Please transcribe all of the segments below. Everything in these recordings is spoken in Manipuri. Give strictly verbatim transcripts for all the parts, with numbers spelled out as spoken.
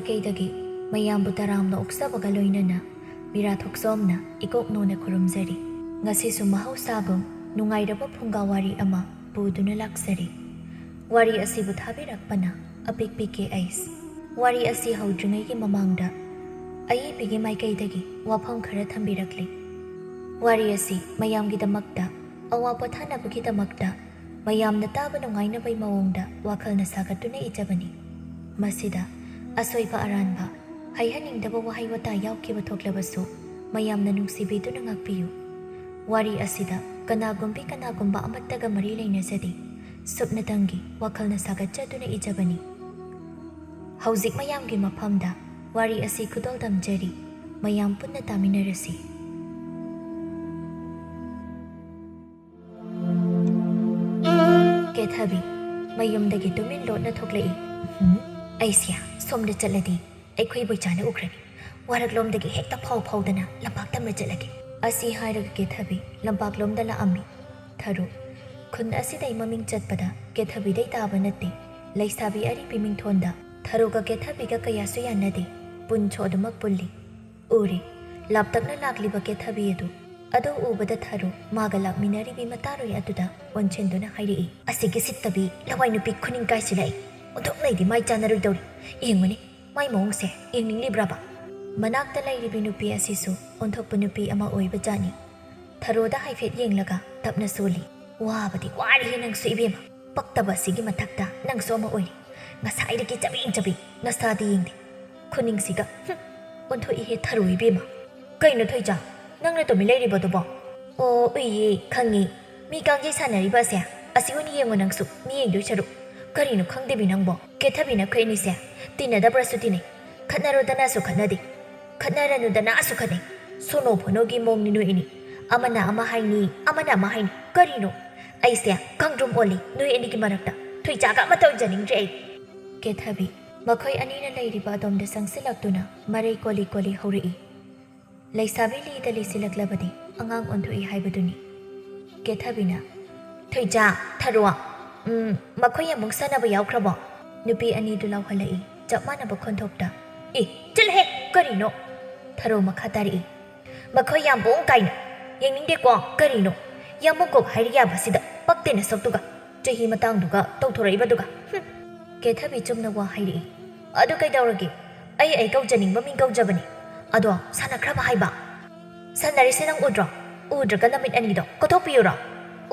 ꯃꯥꯏꯀꯩꯗꯒꯤ ꯃꯌꯥꯝꯕꯨ ꯇꯔꯥꯝꯅ ꯑꯣꯛꯆꯕꯒ ꯂꯣꯏꯅꯅ ꯃꯤꯔꯥ ꯊꯣꯛꯆꯣꯝꯅ ꯏꯀꯣꯛ ꯅꯣꯅ ꯈꯨꯔꯨꯝꯖꯔꯤ꯫ ꯉꯁꯤꯁꯨ ꯃꯍꯧꯁꯥꯒꯨꯝ ꯅꯨꯡꯉꯥꯏꯔꯕ ꯐꯨꯡꯒꯥ ꯋꯥꯔꯤ ꯑꯃ ꯄꯨꯗꯨꯅ ꯂꯥꯛꯆꯔꯤ꯫ ꯋꯥꯔꯤ ꯑꯁꯤꯕꯨ ꯊꯥꯕꯤꯔꯛꯄꯅ ꯑꯄꯤꯛꯄꯤ ꯀꯦ ꯑꯩꯁ꯫ ꯋꯥꯔꯤ ꯑꯁꯤ ꯍꯧꯗ꯭ꯔꯤꯉꯩꯒꯤ ꯃꯃꯥꯡꯗ ꯑꯏꯕꯤꯒꯤ ꯃꯥꯏꯀꯩꯗꯒꯤ ꯋꯥꯐꯝ ꯈꯔ ꯊꯝꯕꯤꯔꯛꯂꯤ꯫ ꯋꯥꯔꯤ ꯑꯁꯤ ꯃꯌꯥꯝꯒꯤꯗꯃꯛꯇ ꯑꯋꯥ ꯄꯣꯊꯥꯅꯕꯒꯤꯗꯃꯛꯇ ꯃꯌꯥꯝꯅ ꯇꯥꯕ ꯅꯨꯡꯉꯥꯏꯅꯕꯒꯤ ꯃꯑꯣꯡꯗ ꯋꯥꯈꯜꯅ ꯁꯥꯒꯠꯇꯨꯅ ꯏꯖꯕꯅꯤ꯫ ꯃꯁꯤꯗ ꯑꯁꯣꯏꯕ ꯑꯔꯥꯟꯕ, ꯍꯩꯍꯟꯅꯤꯡꯗꯕ ꯋꯥꯍꯩ ꯋꯥꯇꯥ ꯌꯥꯎꯈꯤꯕ ꯊꯣꯛꯂꯕꯁꯨ ꯃꯌꯥꯝꯅ ꯅꯨꯡꯁꯤꯕꯤꯗꯨꯅ ꯉꯥꯛꯄꯤꯌꯨ꯫ ꯋꯥꯔꯤ ꯑꯁꯤꯗ ꯀꯅꯥꯒꯨꯝꯕꯤ ꯀꯅꯥꯒꯨꯝꯕ ꯑꯃꯠꯇꯒ ꯃꯔꯤ ꯂꯩꯅꯖꯗꯦ꯫ ꯁꯨꯞꯅꯇꯪꯒꯤ ꯋꯥꯈꯜꯅ ꯁꯥꯒꯠꯆꯗꯨꯅ ꯏꯖꯕꯅꯤ꯫ ꯍꯧꯖꯤꯛ ꯃꯌꯥꯝꯒꯤ ꯃꯐꯝꯗ ꯋꯥꯔꯤ ꯑꯁꯤ ꯈꯨꯗꯣꯜ ꯇꯝꯖꯔꯤ꯫ ꯃꯌꯥꯝ ꯄꯨꯟꯅ ꯇꯥꯃꯤꯟꯅꯔꯁꯤ꯫ ꯀꯦꯊꯕꯤ ꯃꯌꯨꯝꯗꯒꯤ ꯇꯨꯃꯤꯟ ꯂꯣꯠꯅ ꯊꯣꯛꯂꯛꯏ꯫ "ꯎꯝ, ꯑꯩꯁꯦ ꯁꯣꯝꯗ ꯆꯠꯂꯗꯤ ꯑꯩꯈꯣꯏ ꯕꯣꯏꯆꯥꯅ ꯎꯈ꯭ꯔꯅꯤ꯫ ꯋꯥꯔꯛꯂꯣꯝꯗꯒꯤ ꯍꯦꯛꯇ ꯐꯥꯎ ꯐꯥꯎꯗꯅ ꯂꯝꯄꯥꯛꯇ ꯑꯃ ꯆꯠꯂꯒꯦ꯫" ꯑꯁꯤ ꯍꯥꯏꯔꯒ ꯀꯦꯊꯕꯤ ꯂꯝꯄꯥꯛꯂꯣꯝꯗ ꯂꯥꯛꯑꯝꯃꯤ꯫ ꯊꯔꯨ ꯈꯨꯟ ꯑꯁꯤꯗꯩ ꯃꯃꯤꯡ ꯆꯠꯄꯗ ꯀꯦꯊꯕꯤꯗꯩ ꯇꯥꯕ ꯅꯠꯇꯦ꯫ ꯂꯩꯁꯥꯕꯤ ꯑꯔꯤꯕꯤ ꯃꯤꯡꯊꯣꯟꯗ ꯊꯔꯨꯒ ꯀꯦꯊꯕꯤꯒ ꯀꯌꯥꯁꯨ ꯌꯥꯅꯗꯦ꯫ ꯄꯨꯟꯁꯨ ꯑꯗꯨꯃꯛ ꯄꯨꯜꯂꯤ꯫ ꯎꯔꯦ, ꯂꯥꯞꯇꯛꯅ ꯂꯥꯛꯂꯤꯕ ꯀꯦꯊꯕꯤ ꯑꯗꯨ꯫ ꯑꯗꯨ ꯎꯕꯗ ꯊꯔꯨ ꯃꯥꯒ ꯂꯥꯛꯃꯤꯟꯅꯔꯤꯕꯤ ꯃꯇꯥꯔꯣꯏ ꯑꯗꯨꯗ ꯑꯣꯟꯁꯤꯟꯗꯨꯅ ꯍꯥꯏꯔꯛꯏ, "ꯑꯁꯤꯒꯤ ꯁꯤꯠꯇꯕꯤ ꯂꯋꯥꯏ ꯅꯨꯄꯤ ꯈꯨꯅꯤꯡ ꯀꯥꯏꯁꯤꯜꯂꯛꯏ꯫ ꯑꯣꯟꯊꯣꯛꯅꯩꯗꯤ ꯃꯥꯏ ꯆꯥꯟꯅꯔꯣꯏꯗꯧꯔꯤ꯫ ꯌꯦꯡꯉꯨꯅꯦ, ꯃꯥꯏ ꯃꯑꯣꯡꯁꯦ ꯌꯦꯡꯅꯤꯡꯂꯤꯕ꯭ꯔꯕ?" ꯃꯅꯥꯛꯇ ꯂꯩꯔꯤꯕꯤ ꯅꯨꯄꯤ ꯑꯁꯤꯁꯨ ꯑꯣꯟꯊꯣꯛꯄ ꯅꯨꯄꯤ ꯑꯃ ꯑꯣꯏꯕ ꯖꯥꯠꯅꯤ꯫ ꯊꯔꯣꯗ ꯍꯥꯏꯐꯦꯠ ꯌꯦꯡꯂꯒ ꯇꯞꯅ ꯁꯣꯜꯂꯤ, "ꯋꯥꯕꯗꯤ ꯋꯥꯔꯤꯍꯦ ꯅꯪꯁꯨ ꯏꯕꯦꯝꯃ꯫ ꯄꯛꯇꯕ ꯑꯁꯤꯒꯤ ꯃꯊꯛꯇ ꯅꯪꯁꯨ ꯑꯃ ꯑꯣꯏꯔꯤ꯫ ꯉꯁꯥꯏꯗꯒꯤ ꯆꯕꯦꯡ ꯆꯕꯦꯡ, ꯅꯁꯥꯗꯤ ꯌꯦꯡꯗꯦ꯫ ꯈꯨꯅꯤꯡꯁꯤꯒ, ꯍꯨꯝ, ꯑꯣꯟꯊꯣꯛꯏꯍꯦ ꯊꯔꯣ ꯏꯕꯦꯝꯃ꯫ ꯀꯩꯅꯣ ꯊꯣꯏꯖꯥ, ꯅꯪꯅ ꯇꯨꯃꯤꯟ ꯂꯩꯔꯤꯕꯗꯨꯕꯣ?" "ꯑꯣ, ꯎꯏꯌꯦ, ꯈꯪꯉꯤ꯫ ꯃꯤ ꯀꯥꯡꯖꯩ ꯁꯥꯟꯅꯔꯤꯕ ꯑꯁꯦ꯫ ꯑꯁꯤ ꯑꯣꯏꯅ ꯌꯦꯡꯉꯣ ꯅꯪꯁꯨ, ꯃꯤ ꯌꯦꯡꯗꯣꯏ ꯁꯔꯨꯛ꯫ ꯀꯔꯤꯅꯣ ꯈꯪꯗꯦꯃꯤ ꯅꯪꯕꯣ? ꯀꯦꯊꯕꯤ ꯅꯈꯣꯏ ꯑꯅꯤꯁꯦ ꯇꯤꯟꯅꯗꯕ꯭ꯔꯥꯁꯨ ꯇꯤꯟꯅꯩ, ꯈꯠꯅꯔꯣꯗꯅꯁꯨ ꯈꯠꯅꯗꯦ, ꯈꯠꯅꯔꯅꯨꯗꯅꯁꯨ ꯈꯠꯅꯩ꯫ ꯁꯣꯅꯣ ꯐꯣꯅꯣꯒꯤ ꯃꯑꯣꯡꯅꯤ ꯅꯣꯏ ꯑꯅꯤ꯫ ꯑꯃꯅ ꯑꯃ ꯍꯥꯏꯅꯤ, ꯑꯃꯅ ꯑꯃ ꯍꯥꯏꯅꯤ꯫ ꯀꯔꯤꯅꯣ? ꯑꯩꯁꯦ ꯀꯥꯡꯗ꯭ꯔꯨꯝ ꯑꯣꯜꯂꯤ ꯅꯣꯏ ꯑꯅꯤꯒꯤ ꯃꯔꯛꯇ꯫ ꯊꯣꯏꯖꯥꯒ ꯑꯃꯠꯇ ꯑꯣꯏꯖꯅꯤꯡꯗ꯭ꯔꯦ ꯑꯩ꯫" ꯀꯦꯊꯕꯤ ꯃꯈꯣꯏ ꯑꯅꯤꯅ ꯂꯩꯔꯤꯕ ꯑꯗꯣꯝꯗ ꯆꯪꯁꯤꯜꯂꯛꯇꯨꯅ ꯃꯔꯩ ꯀꯣꯜꯂꯤ ꯀꯣꯜꯂꯤ ꯍꯧꯔꯛꯏ꯫ ꯂꯩꯁꯥꯕꯤ ꯂꯤꯗ ꯂꯤꯁꯤꯜꯂꯛꯂꯕꯗꯤ ꯑꯉꯥꯡ ꯑꯣꯟꯊꯣꯛꯏ ꯍꯥꯏꯕꯗꯨꯅꯤ꯫ ꯀꯦꯊꯕꯤꯅ, "ꯊꯣꯏꯖꯥ, ꯊꯔꯣ, ꯎꯝ, ꯃꯈꯣꯏ ꯑꯃꯨꯛ ꯁꯥꯟꯅꯕ ꯌꯥꯎꯈ꯭ꯔꯕꯣ?" ꯅꯨꯄꯤ ꯑꯅꯤꯗꯨ ꯂꯥꯎꯍꯜꯂꯛꯏ꯫ ꯆꯞ ꯃꯥꯟꯅꯕ ꯈꯣꯟꯊꯣꯛꯇ, "ꯑꯦ, ꯆꯠꯂꯍꯦ, ꯀꯔꯤꯅꯣ?" ꯊꯔꯣ ꯃꯈꯥ ꯇꯥꯔꯛꯏ꯫ "ꯃꯈꯣꯏ ꯌꯥꯝ ꯄꯣꯡ ꯀꯥꯏꯅ ꯌꯦꯡꯅꯤꯡꯗꯦꯀꯣ, ꯀꯔꯤꯅꯣ? ꯌꯥꯝꯕꯨꯡꯀꯣꯛ ꯍꯥꯏꯔꯤ ꯌꯥꯕꯁꯤꯗ ꯄꯛꯇꯦ ꯅꯁꯛꯇꯨꯒ, ꯆꯍꯤ ꯃꯇꯥꯡꯗꯨꯒ ꯇꯧꯊꯣꯔꯛꯏꯕꯗꯨꯒ꯫ ꯍꯨꯝ!" ꯀꯦꯊꯕꯤ ꯆꯨꯝꯅ ꯋꯥ ꯍꯥꯏꯔꯛꯏ꯫ "ꯑꯗꯨ ꯀꯩꯗꯧꯔꯒꯦ? ꯑꯩ ꯑꯩ ꯀꯧꯖꯅꯤꯡꯕ ꯃꯤꯡ ꯀꯧꯖꯕꯅꯤ꯫ ꯑꯗꯣ ꯁꯥꯟꯅꯈ꯭ꯔꯕ ꯍꯥꯏꯕ? ꯁꯥꯟꯅꯔꯤꯁꯦ ꯅꯪ ꯎꯗ꯭ꯔꯣ? ꯎꯗ꯭ꯔꯒ ꯅꯃꯤꯠ ꯑꯅꯤꯗꯣ ꯀꯣꯊꯣꯛꯄꯤꯌꯨꯔꯣ?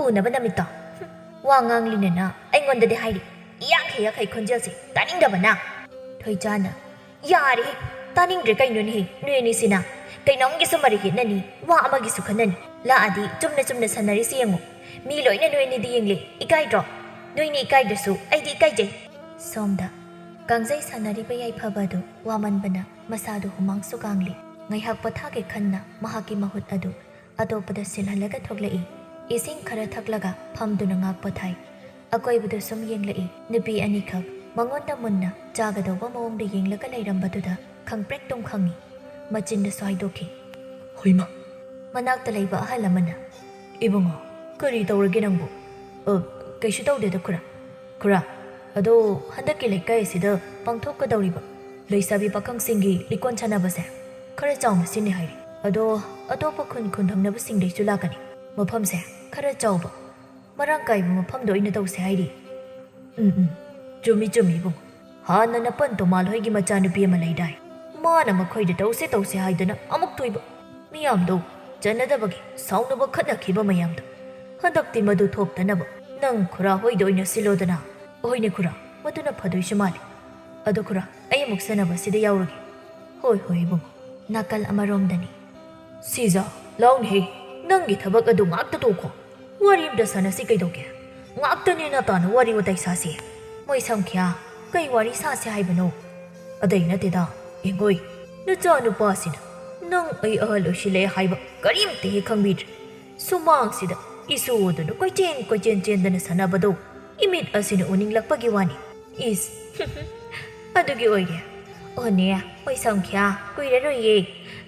ꯎꯅꯕ ꯅꯃꯤꯠꯇꯣ?" ꯍꯨꯝ! ꯋꯥ ꯉꯥꯡꯂꯤꯅꯦꯅ ꯑꯩꯉꯣꯟꯗꯗꯤ ꯍꯥꯏꯔꯤ꯫ ꯌꯥꯡꯈꯩ ꯌꯥꯡꯈꯩ ꯈꯣꯟꯖꯦꯜꯁꯦ ꯇꯥꯅꯤꯡꯗꯕꯅ꯫ ꯊꯣꯏꯖꯥꯅ, "ꯌꯥꯔꯦ, ꯇꯥꯅꯤꯡꯗ꯭ꯔꯦ ꯀꯩꯅꯣꯅꯦꯍꯦ, ꯅꯣꯏ ꯑꯅꯤꯁꯤꯅ꯫ ꯀꯩꯅꯣꯝꯒꯤꯁꯨ ꯃꯔꯩ ꯌꯦꯠꯅꯅꯤ, ꯋꯥ ꯑꯃꯒꯤꯁꯨ ꯈꯟꯅꯅꯤ꯫ ꯂꯥꯛꯑꯗꯤ ꯆꯨꯝꯅ ꯆꯨꯝꯅ ꯁꯥꯟꯅꯔꯤꯁꯤ ꯌꯦꯡꯉꯨ꯫ ꯃꯤ ꯂꯣꯏꯅ ꯅꯣꯏ ꯑꯅꯤꯗꯤ ꯌꯦꯡꯂꯦ, ꯏꯀꯥꯏꯗ꯭ꯔꯣ? ꯅꯣꯏꯅ ꯏꯀꯥꯏꯗ꯭ꯔꯁꯨ ꯑꯩꯗꯤ ꯏꯀꯥꯏꯖꯩ꯫" ꯁꯣꯝꯗ ꯀꯥꯡꯖꯩ ꯁꯥꯟꯅꯔꯤꯕ ꯌꯥꯏꯐꯕ ꯑꯗꯨ ꯋꯥꯃꯟꯕꯅ ꯃꯁꯥꯗꯨ ꯍꯨꯃꯥꯡꯁꯨ ꯀꯥꯡꯂꯤ꯫ ꯉꯥꯏꯍꯥꯛ ꯄꯣꯊꯥꯒꯦ ꯈꯟꯅ ꯃꯍꯥꯛꯀꯤ ꯃꯍꯨꯠ ꯑꯗꯨ ꯑꯇꯣꯞꯄꯗ ꯁꯤꯜꯍꯜꯂꯒ ꯊꯣꯛꯂꯛꯏ꯫ ꯏꯁꯤꯡ ꯈꯔ ꯊꯛꯂꯒ ꯐꯝꯗꯨꯅ ꯉꯥꯛ ꯄꯣꯊꯥꯏ꯫ ꯑꯀꯣꯏꯕꯗꯨ ꯁꯨꯝ ꯌꯦꯡꯂꯛꯏ꯫ ꯅꯨꯄꯤ ꯑꯅꯤꯈꯛ ꯃꯉꯣꯟꯗ ꯃꯨꯟꯅ ꯆꯥꯒꯗꯧꯕ ꯃꯑꯣꯡꯗ ꯌꯦꯡꯂꯒ ꯂꯩꯔꯝꯕꯗꯨꯗ ꯈꯪꯄ꯭ꯔꯦꯛ ꯇꯨꯝ ꯈꯪꯉꯤ꯫ ꯃꯆꯤꯟꯗꯁꯨ ꯍꯥꯏꯗꯣꯛꯈꯤ, "ꯍꯣꯏꯃ!" ꯃꯅꯥꯛꯇ ꯂꯩꯕ ꯑꯍꯜ ꯑꯃꯅ, "ꯏꯕꯨꯡꯉꯣ, ꯀꯔꯤ ꯇꯧꯔꯒꯦ ꯅꯪꯕꯨ? ꯑ, ꯀꯩꯁꯨ ꯇꯧꯗꯦꯗ ꯈꯨꯔꯥ꯫ ꯈꯨꯔꯥ, ꯑꯗꯣ ꯍꯟꯗꯛꯀꯤ ꯂꯩꯀꯥꯏ ꯑꯁꯤꯗ ꯄꯥꯡꯊꯣꯛꯀꯗꯧꯔꯤꯕ ꯂꯩꯁꯥꯕꯤ ꯄꯥꯈꯪꯁꯤꯡꯒꯤ ꯂꯤꯀꯣꯟ ꯁꯥꯟꯅꯕꯁꯦ ꯈꯔ ꯆꯥꯎꯅ ꯁꯤꯟꯅꯤ ꯍꯥꯏꯔꯤ꯫ ꯑꯗꯣ ꯑꯇꯣꯞꯄ ꯈꯨꯟ ꯈꯨꯟ ꯊꯪꯅꯕꯁꯤꯡꯗꯩꯁꯨ ꯂꯥꯛꯀꯅꯤ꯫ ꯃꯐꯝꯁꯦ ꯈꯔ ꯆꯥꯎꯕ, ꯃꯔꯥꯡ ꯀꯥꯏꯕ ꯃꯐꯝꯗ ꯑꯣꯏꯅ ꯇꯧꯁꯦ ꯍꯥꯏꯔꯤ꯫" "ꯎꯝ, ꯎꯝ, ꯆꯨꯝꯃꯤ, ꯆꯨꯝꯃꯤ ꯏꯕꯨꯡꯉꯣ꯫ ꯍꯥꯟꯅ ꯅꯄꯟ ꯇꯣꯃꯥꯜ ꯍꯣꯏꯒꯤ ꯃꯆꯥꯅꯨꯄꯤ ꯑꯃ ꯂꯩꯗꯥꯏ? ꯃꯥꯅ ꯃꯈꯣꯏꯗ ꯇꯧꯁꯦ ꯇꯧꯁꯦ ꯍꯥꯏꯗꯨꯅ ꯑꯃꯨꯛ ꯇꯣꯏꯕ꯫ ꯃꯤꯌꯥꯝꯗꯣ ꯆꯟꯅꯗꯕꯒꯤ ꯁꯥꯎꯅꯕ ꯈꯠꯅꯈꯤꯕ ꯃꯌꯥꯝꯗꯣ꯫ ꯍꯟꯗꯛꯇꯤ ꯃꯗꯨ ꯊꯣꯛꯇꯅꯕ ꯅꯪ ꯈꯨꯔꯥ ꯍꯣꯏꯗ ꯑꯣꯏꯅ ꯁꯤꯜꯂꯣꯗꯅ꯫" "ꯍꯣꯏꯅꯦ ꯈꯨꯔꯥ, ꯃꯗꯨꯅ ꯐꯗꯣꯏꯁꯨ ꯃꯥꯜꯂꯤ꯫ ꯑꯗꯣ ꯈꯨꯔꯥ, ꯑꯩ ꯑꯃꯨꯛ ꯁꯥꯟꯅꯕꯁꯤꯗ ꯌꯥꯎꯔꯒꯦ꯫" "ꯍꯣꯏ, ꯍꯣꯏ ꯏꯕꯨꯡꯉꯣ꯫" ꯅꯥꯀꯜ ꯑꯃꯔꯣꯝꯗꯅꯤ꯫ "ꯁꯤꯖ, ꯂꯥꯎꯅꯦꯍꯦ, ꯅꯪꯒꯤ ꯊꯕꯛ ꯑꯗꯨ ꯉꯥꯛꯇ ꯇꯣꯛꯈꯣ꯫ ꯋꯥꯔꯤ ꯑꯝꯇ ꯁꯥꯟꯅꯁꯤ ꯀꯩꯗꯧꯒꯦ? ꯉꯥꯛꯇꯅꯦ ꯅꯇꯥꯅ ꯋꯥꯔꯤ ꯋꯥꯇꯥꯏ ꯁꯥꯁꯤ꯫ ꯃꯣꯏ ꯁꯪꯈ꯭ꯌꯥ, ꯀꯩ ꯋꯥꯔꯤ ꯁꯥꯁꯤ ꯍꯥꯏꯕꯅꯣ?" "ꯑꯇꯩ ꯅꯠꯇꯦꯗ, ꯌꯦꯡꯉꯣꯏ, ꯅꯆꯥꯅꯨꯄꯥꯁꯤꯅ ꯅꯪ ꯑꯩ ꯑꯍꯜ ꯑꯣꯏꯁꯤꯜꯂꯦ ꯍꯥꯏꯕ ꯀꯔꯤꯝꯇ ꯍꯦꯛ ꯈꯪꯕꯤꯗ꯭ꯔꯦ꯫ ꯁꯨꯃꯥꯡꯁꯤꯗ ꯏꯁꯨ ꯑꯗꯨꯅ ꯀꯣꯏꯆꯦꯟ ꯀꯣꯏꯆꯦꯟ ꯆꯦꯟꯗꯅ ꯁꯥꯟꯅꯕꯗꯣ ꯏꯃꯤꯠ ꯑꯁꯤꯅ ꯎꯅꯤꯡꯂꯛꯄꯒꯤ ꯋꯥꯅꯤ꯫" "ꯏꯁ, ꯑꯗꯨꯒꯤ ꯑꯣꯏꯔꯦ꯫ ꯑꯣꯅꯦ, ꯍꯣꯏ ꯁꯪꯈ꯭ꯌꯥ, ꯀꯨꯏꯔꯔꯣꯏꯌꯦ꯫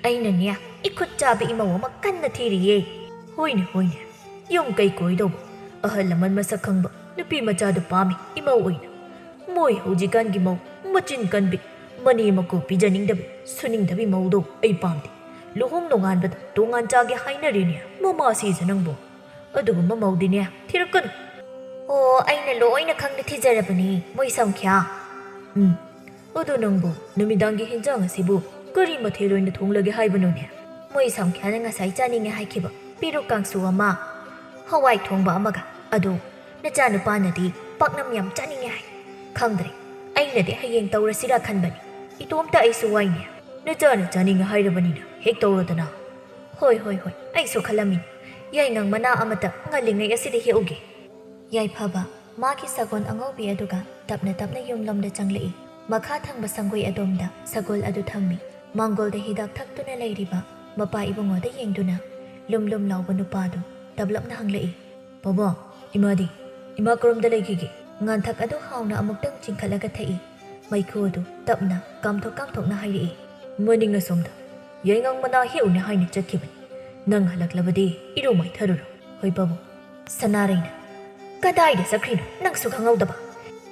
ꯑꯩꯅꯅꯦ, ꯏꯈꯨꯠ ꯆꯥꯕꯤ ꯏꯃꯧ ꯑꯃ ꯀꯟꯅ ꯊꯤꯔꯤꯌꯦ꯫" "ꯍꯣꯏꯅꯦ, ꯍꯣꯏꯅꯦ꯫ ꯌꯨꯝ ꯀꯩ ꯀꯣꯏꯗꯧꯕ? ꯑꯍꯜ ꯂꯃꯟ ꯃꯁꯛ ꯈꯪꯕ ꯅꯨꯄꯤ ꯃꯆꯥꯗꯨ ꯄꯥꯝꯃꯤ ꯏꯃꯧ ꯑꯣꯏꯅ꯫ ꯃꯣꯏ ꯍꯧꯖꯤꯛꯀꯥꯟꯒꯤ ꯃꯧ ꯃꯆꯤꯟ ꯀꯟꯕꯤ, ꯃꯅꯦ ꯃꯀꯨ ꯄꯤꯖꯅꯤꯡꯗꯕꯤ, ꯁꯨꯅꯤꯡꯗꯕꯤ ꯃꯧꯗꯣ ꯑꯩ ꯄꯥꯝꯗꯦ꯫ ꯂꯨꯍꯣꯡ ꯅꯣꯡꯉꯥꯟꯕꯗ ꯇꯣꯉꯥꯟ ꯆꯥꯒꯦ ꯍꯥꯏꯅꯔꯦꯅꯦ ꯃꯃꯥ ꯁꯤꯁꯦ ꯅꯪꯕꯨ꯫ ꯑꯗꯨꯒꯨꯝꯕ ꯃꯧꯗꯤꯅꯦ ꯊꯤꯔꯛꯀꯅꯨ꯫ ꯑꯣ, ꯑꯩꯅ ꯂꯣꯏꯅ ꯈꯪꯅ ꯊꯤꯖꯔꯕꯅꯤ, ꯃꯣꯏ ꯁꯪꯈ꯭ꯌꯥ꯫ ꯎꯝ, ꯑꯗꯣ ꯅꯪꯕꯨ ꯅꯨꯃꯤꯗꯥꯡꯒꯤ ꯍꯦꯟꯖꯥꯡ ꯑꯁꯤꯕꯨ ꯀꯔꯤ ꯃꯊꯦꯜ ꯑꯣꯏꯅ ꯊꯣꯡꯂꯒꯦ ꯍꯥꯏꯕꯅꯣꯅꯦ? ꯃꯣꯏ ꯁꯪꯈ꯭ꯌꯥꯅ ꯉꯁꯥꯏ ꯆꯥꯅꯤꯡꯉꯦ ꯍꯥꯏꯈꯤꯕ ꯄꯦꯔꯨꯛ ꯀꯥꯡꯁꯨ ꯑꯃ, ꯍꯋꯥꯏ ꯊꯣꯡꯕ ꯑꯃꯒ꯫ ꯑꯗꯣ ꯅꯆꯥꯅꯨꯄꯥꯅꯗꯤ ꯄꯥꯛꯅꯝ ꯌꯥꯝ ꯆꯥꯅꯤꯡꯉꯦ ꯍꯥꯏ꯫ ꯈꯪꯗ꯭ꯔꯦ, ꯑꯩꯅꯗꯤ ꯍꯌꯦꯡ ꯇꯧꯔꯁꯤꯔꯥ ꯈꯟꯕꯅꯤ꯫ ꯏꯇꯣꯝꯇ ꯑꯩꯁꯨ ꯋꯥꯏꯅꯦ꯫ ꯅꯆꯥꯅ ꯆꯥꯅꯤꯡꯉꯦ ꯍꯥꯏꯔꯕꯅꯤꯅ ꯍꯦꯛ ꯇꯧꯔꯣꯗꯅ꯫ ꯍꯣꯏ, ꯍꯣꯏ, ꯍꯣꯏ, ꯑꯩꯁꯨ ꯈꯜꯂꯝꯃꯤꯅꯤ꯫ ꯌꯥꯏꯉꯪ ꯃꯅꯥ ꯑꯃꯇ ꯉꯜꯂꯤꯉꯩ ꯑꯁꯤꯗ ꯍꯦꯛꯎꯒꯦ꯫ ꯌꯥꯏꯐꯕ ꯃꯥꯒꯤ ꯁꯒꯣꯜ ꯑꯉꯧꯕꯤ ꯑꯗꯨꯒ ꯇꯞꯅ ꯇꯞꯅ ꯌꯨꯝꯂꯣꯝꯗ ꯆꯪꯂꯛꯏ꯫ ꯃꯈꯥ ꯊꯪꯕ ꯁꯪꯒꯣꯏ ꯑꯗꯣꯝꯗ ꯁꯒꯣꯜ ꯑꯗꯨ ꯊꯝꯃꯤ꯫ ꯃꯥꯡꯒꯣꯜꯗ ꯍꯤꯗꯥꯛ ꯊꯛꯇꯨꯅ ꯂꯩꯔꯤꯕ ꯃꯄꯥ ꯏꯕꯨꯡꯉꯣꯗ ꯌꯦꯡꯗꯨꯅ ꯂꯨꯝ ꯂꯨꯝ ꯂꯥꯎꯕ ꯅꯨꯄꯥꯗꯨ ꯇꯞꯂꯞꯅ ꯍꯪꯂꯛꯏ꯫ "ꯄꯥꯕꯨꯡ, ꯏꯃꯥꯗꯤ? ꯏꯃꯥ ꯀꯔꯣꯝꯗ ꯂꯩꯈꯤꯒꯦ?" ꯉꯥꯟꯊꯛ ꯑꯗꯨ ꯍꯥꯎꯅ ꯑꯃꯨꯛꯇꯪ ꯆꯤꯡꯈꯠꯂꯒ ꯊꯛꯏ꯫ ꯃꯩꯈꯨ ꯑꯗꯨ ꯇꯞꯅ ꯀꯥꯝꯊꯣꯛ ꯀꯥꯝꯊꯣꯛꯅ ꯍꯥꯏꯔꯛꯏ꯫ "ꯃꯅꯤꯡ ꯑꯁꯣꯝꯗ ꯌꯥꯏꯉꯪ ꯃꯅꯥ ꯍꯦꯛꯎꯅꯦ ꯍꯥꯏꯅ ꯆꯠꯈꯤꯕꯅꯤ꯫ ꯅꯪ ꯍꯜꯂꯛꯂꯕꯗꯤ ꯏꯔꯨ ꯃꯥꯏꯊꯔꯨꯔꯣ꯫ ꯍꯣꯏ ꯄꯥꯕꯨꯡ꯫" ꯁꯅꯥꯔꯩꯅ, "ꯀꯗꯥꯏꯗ ꯆꯠꯈ꯭ꯔꯤꯅꯣ ꯅꯪꯁꯨ ꯈꯪꯍꯧꯗꯕ?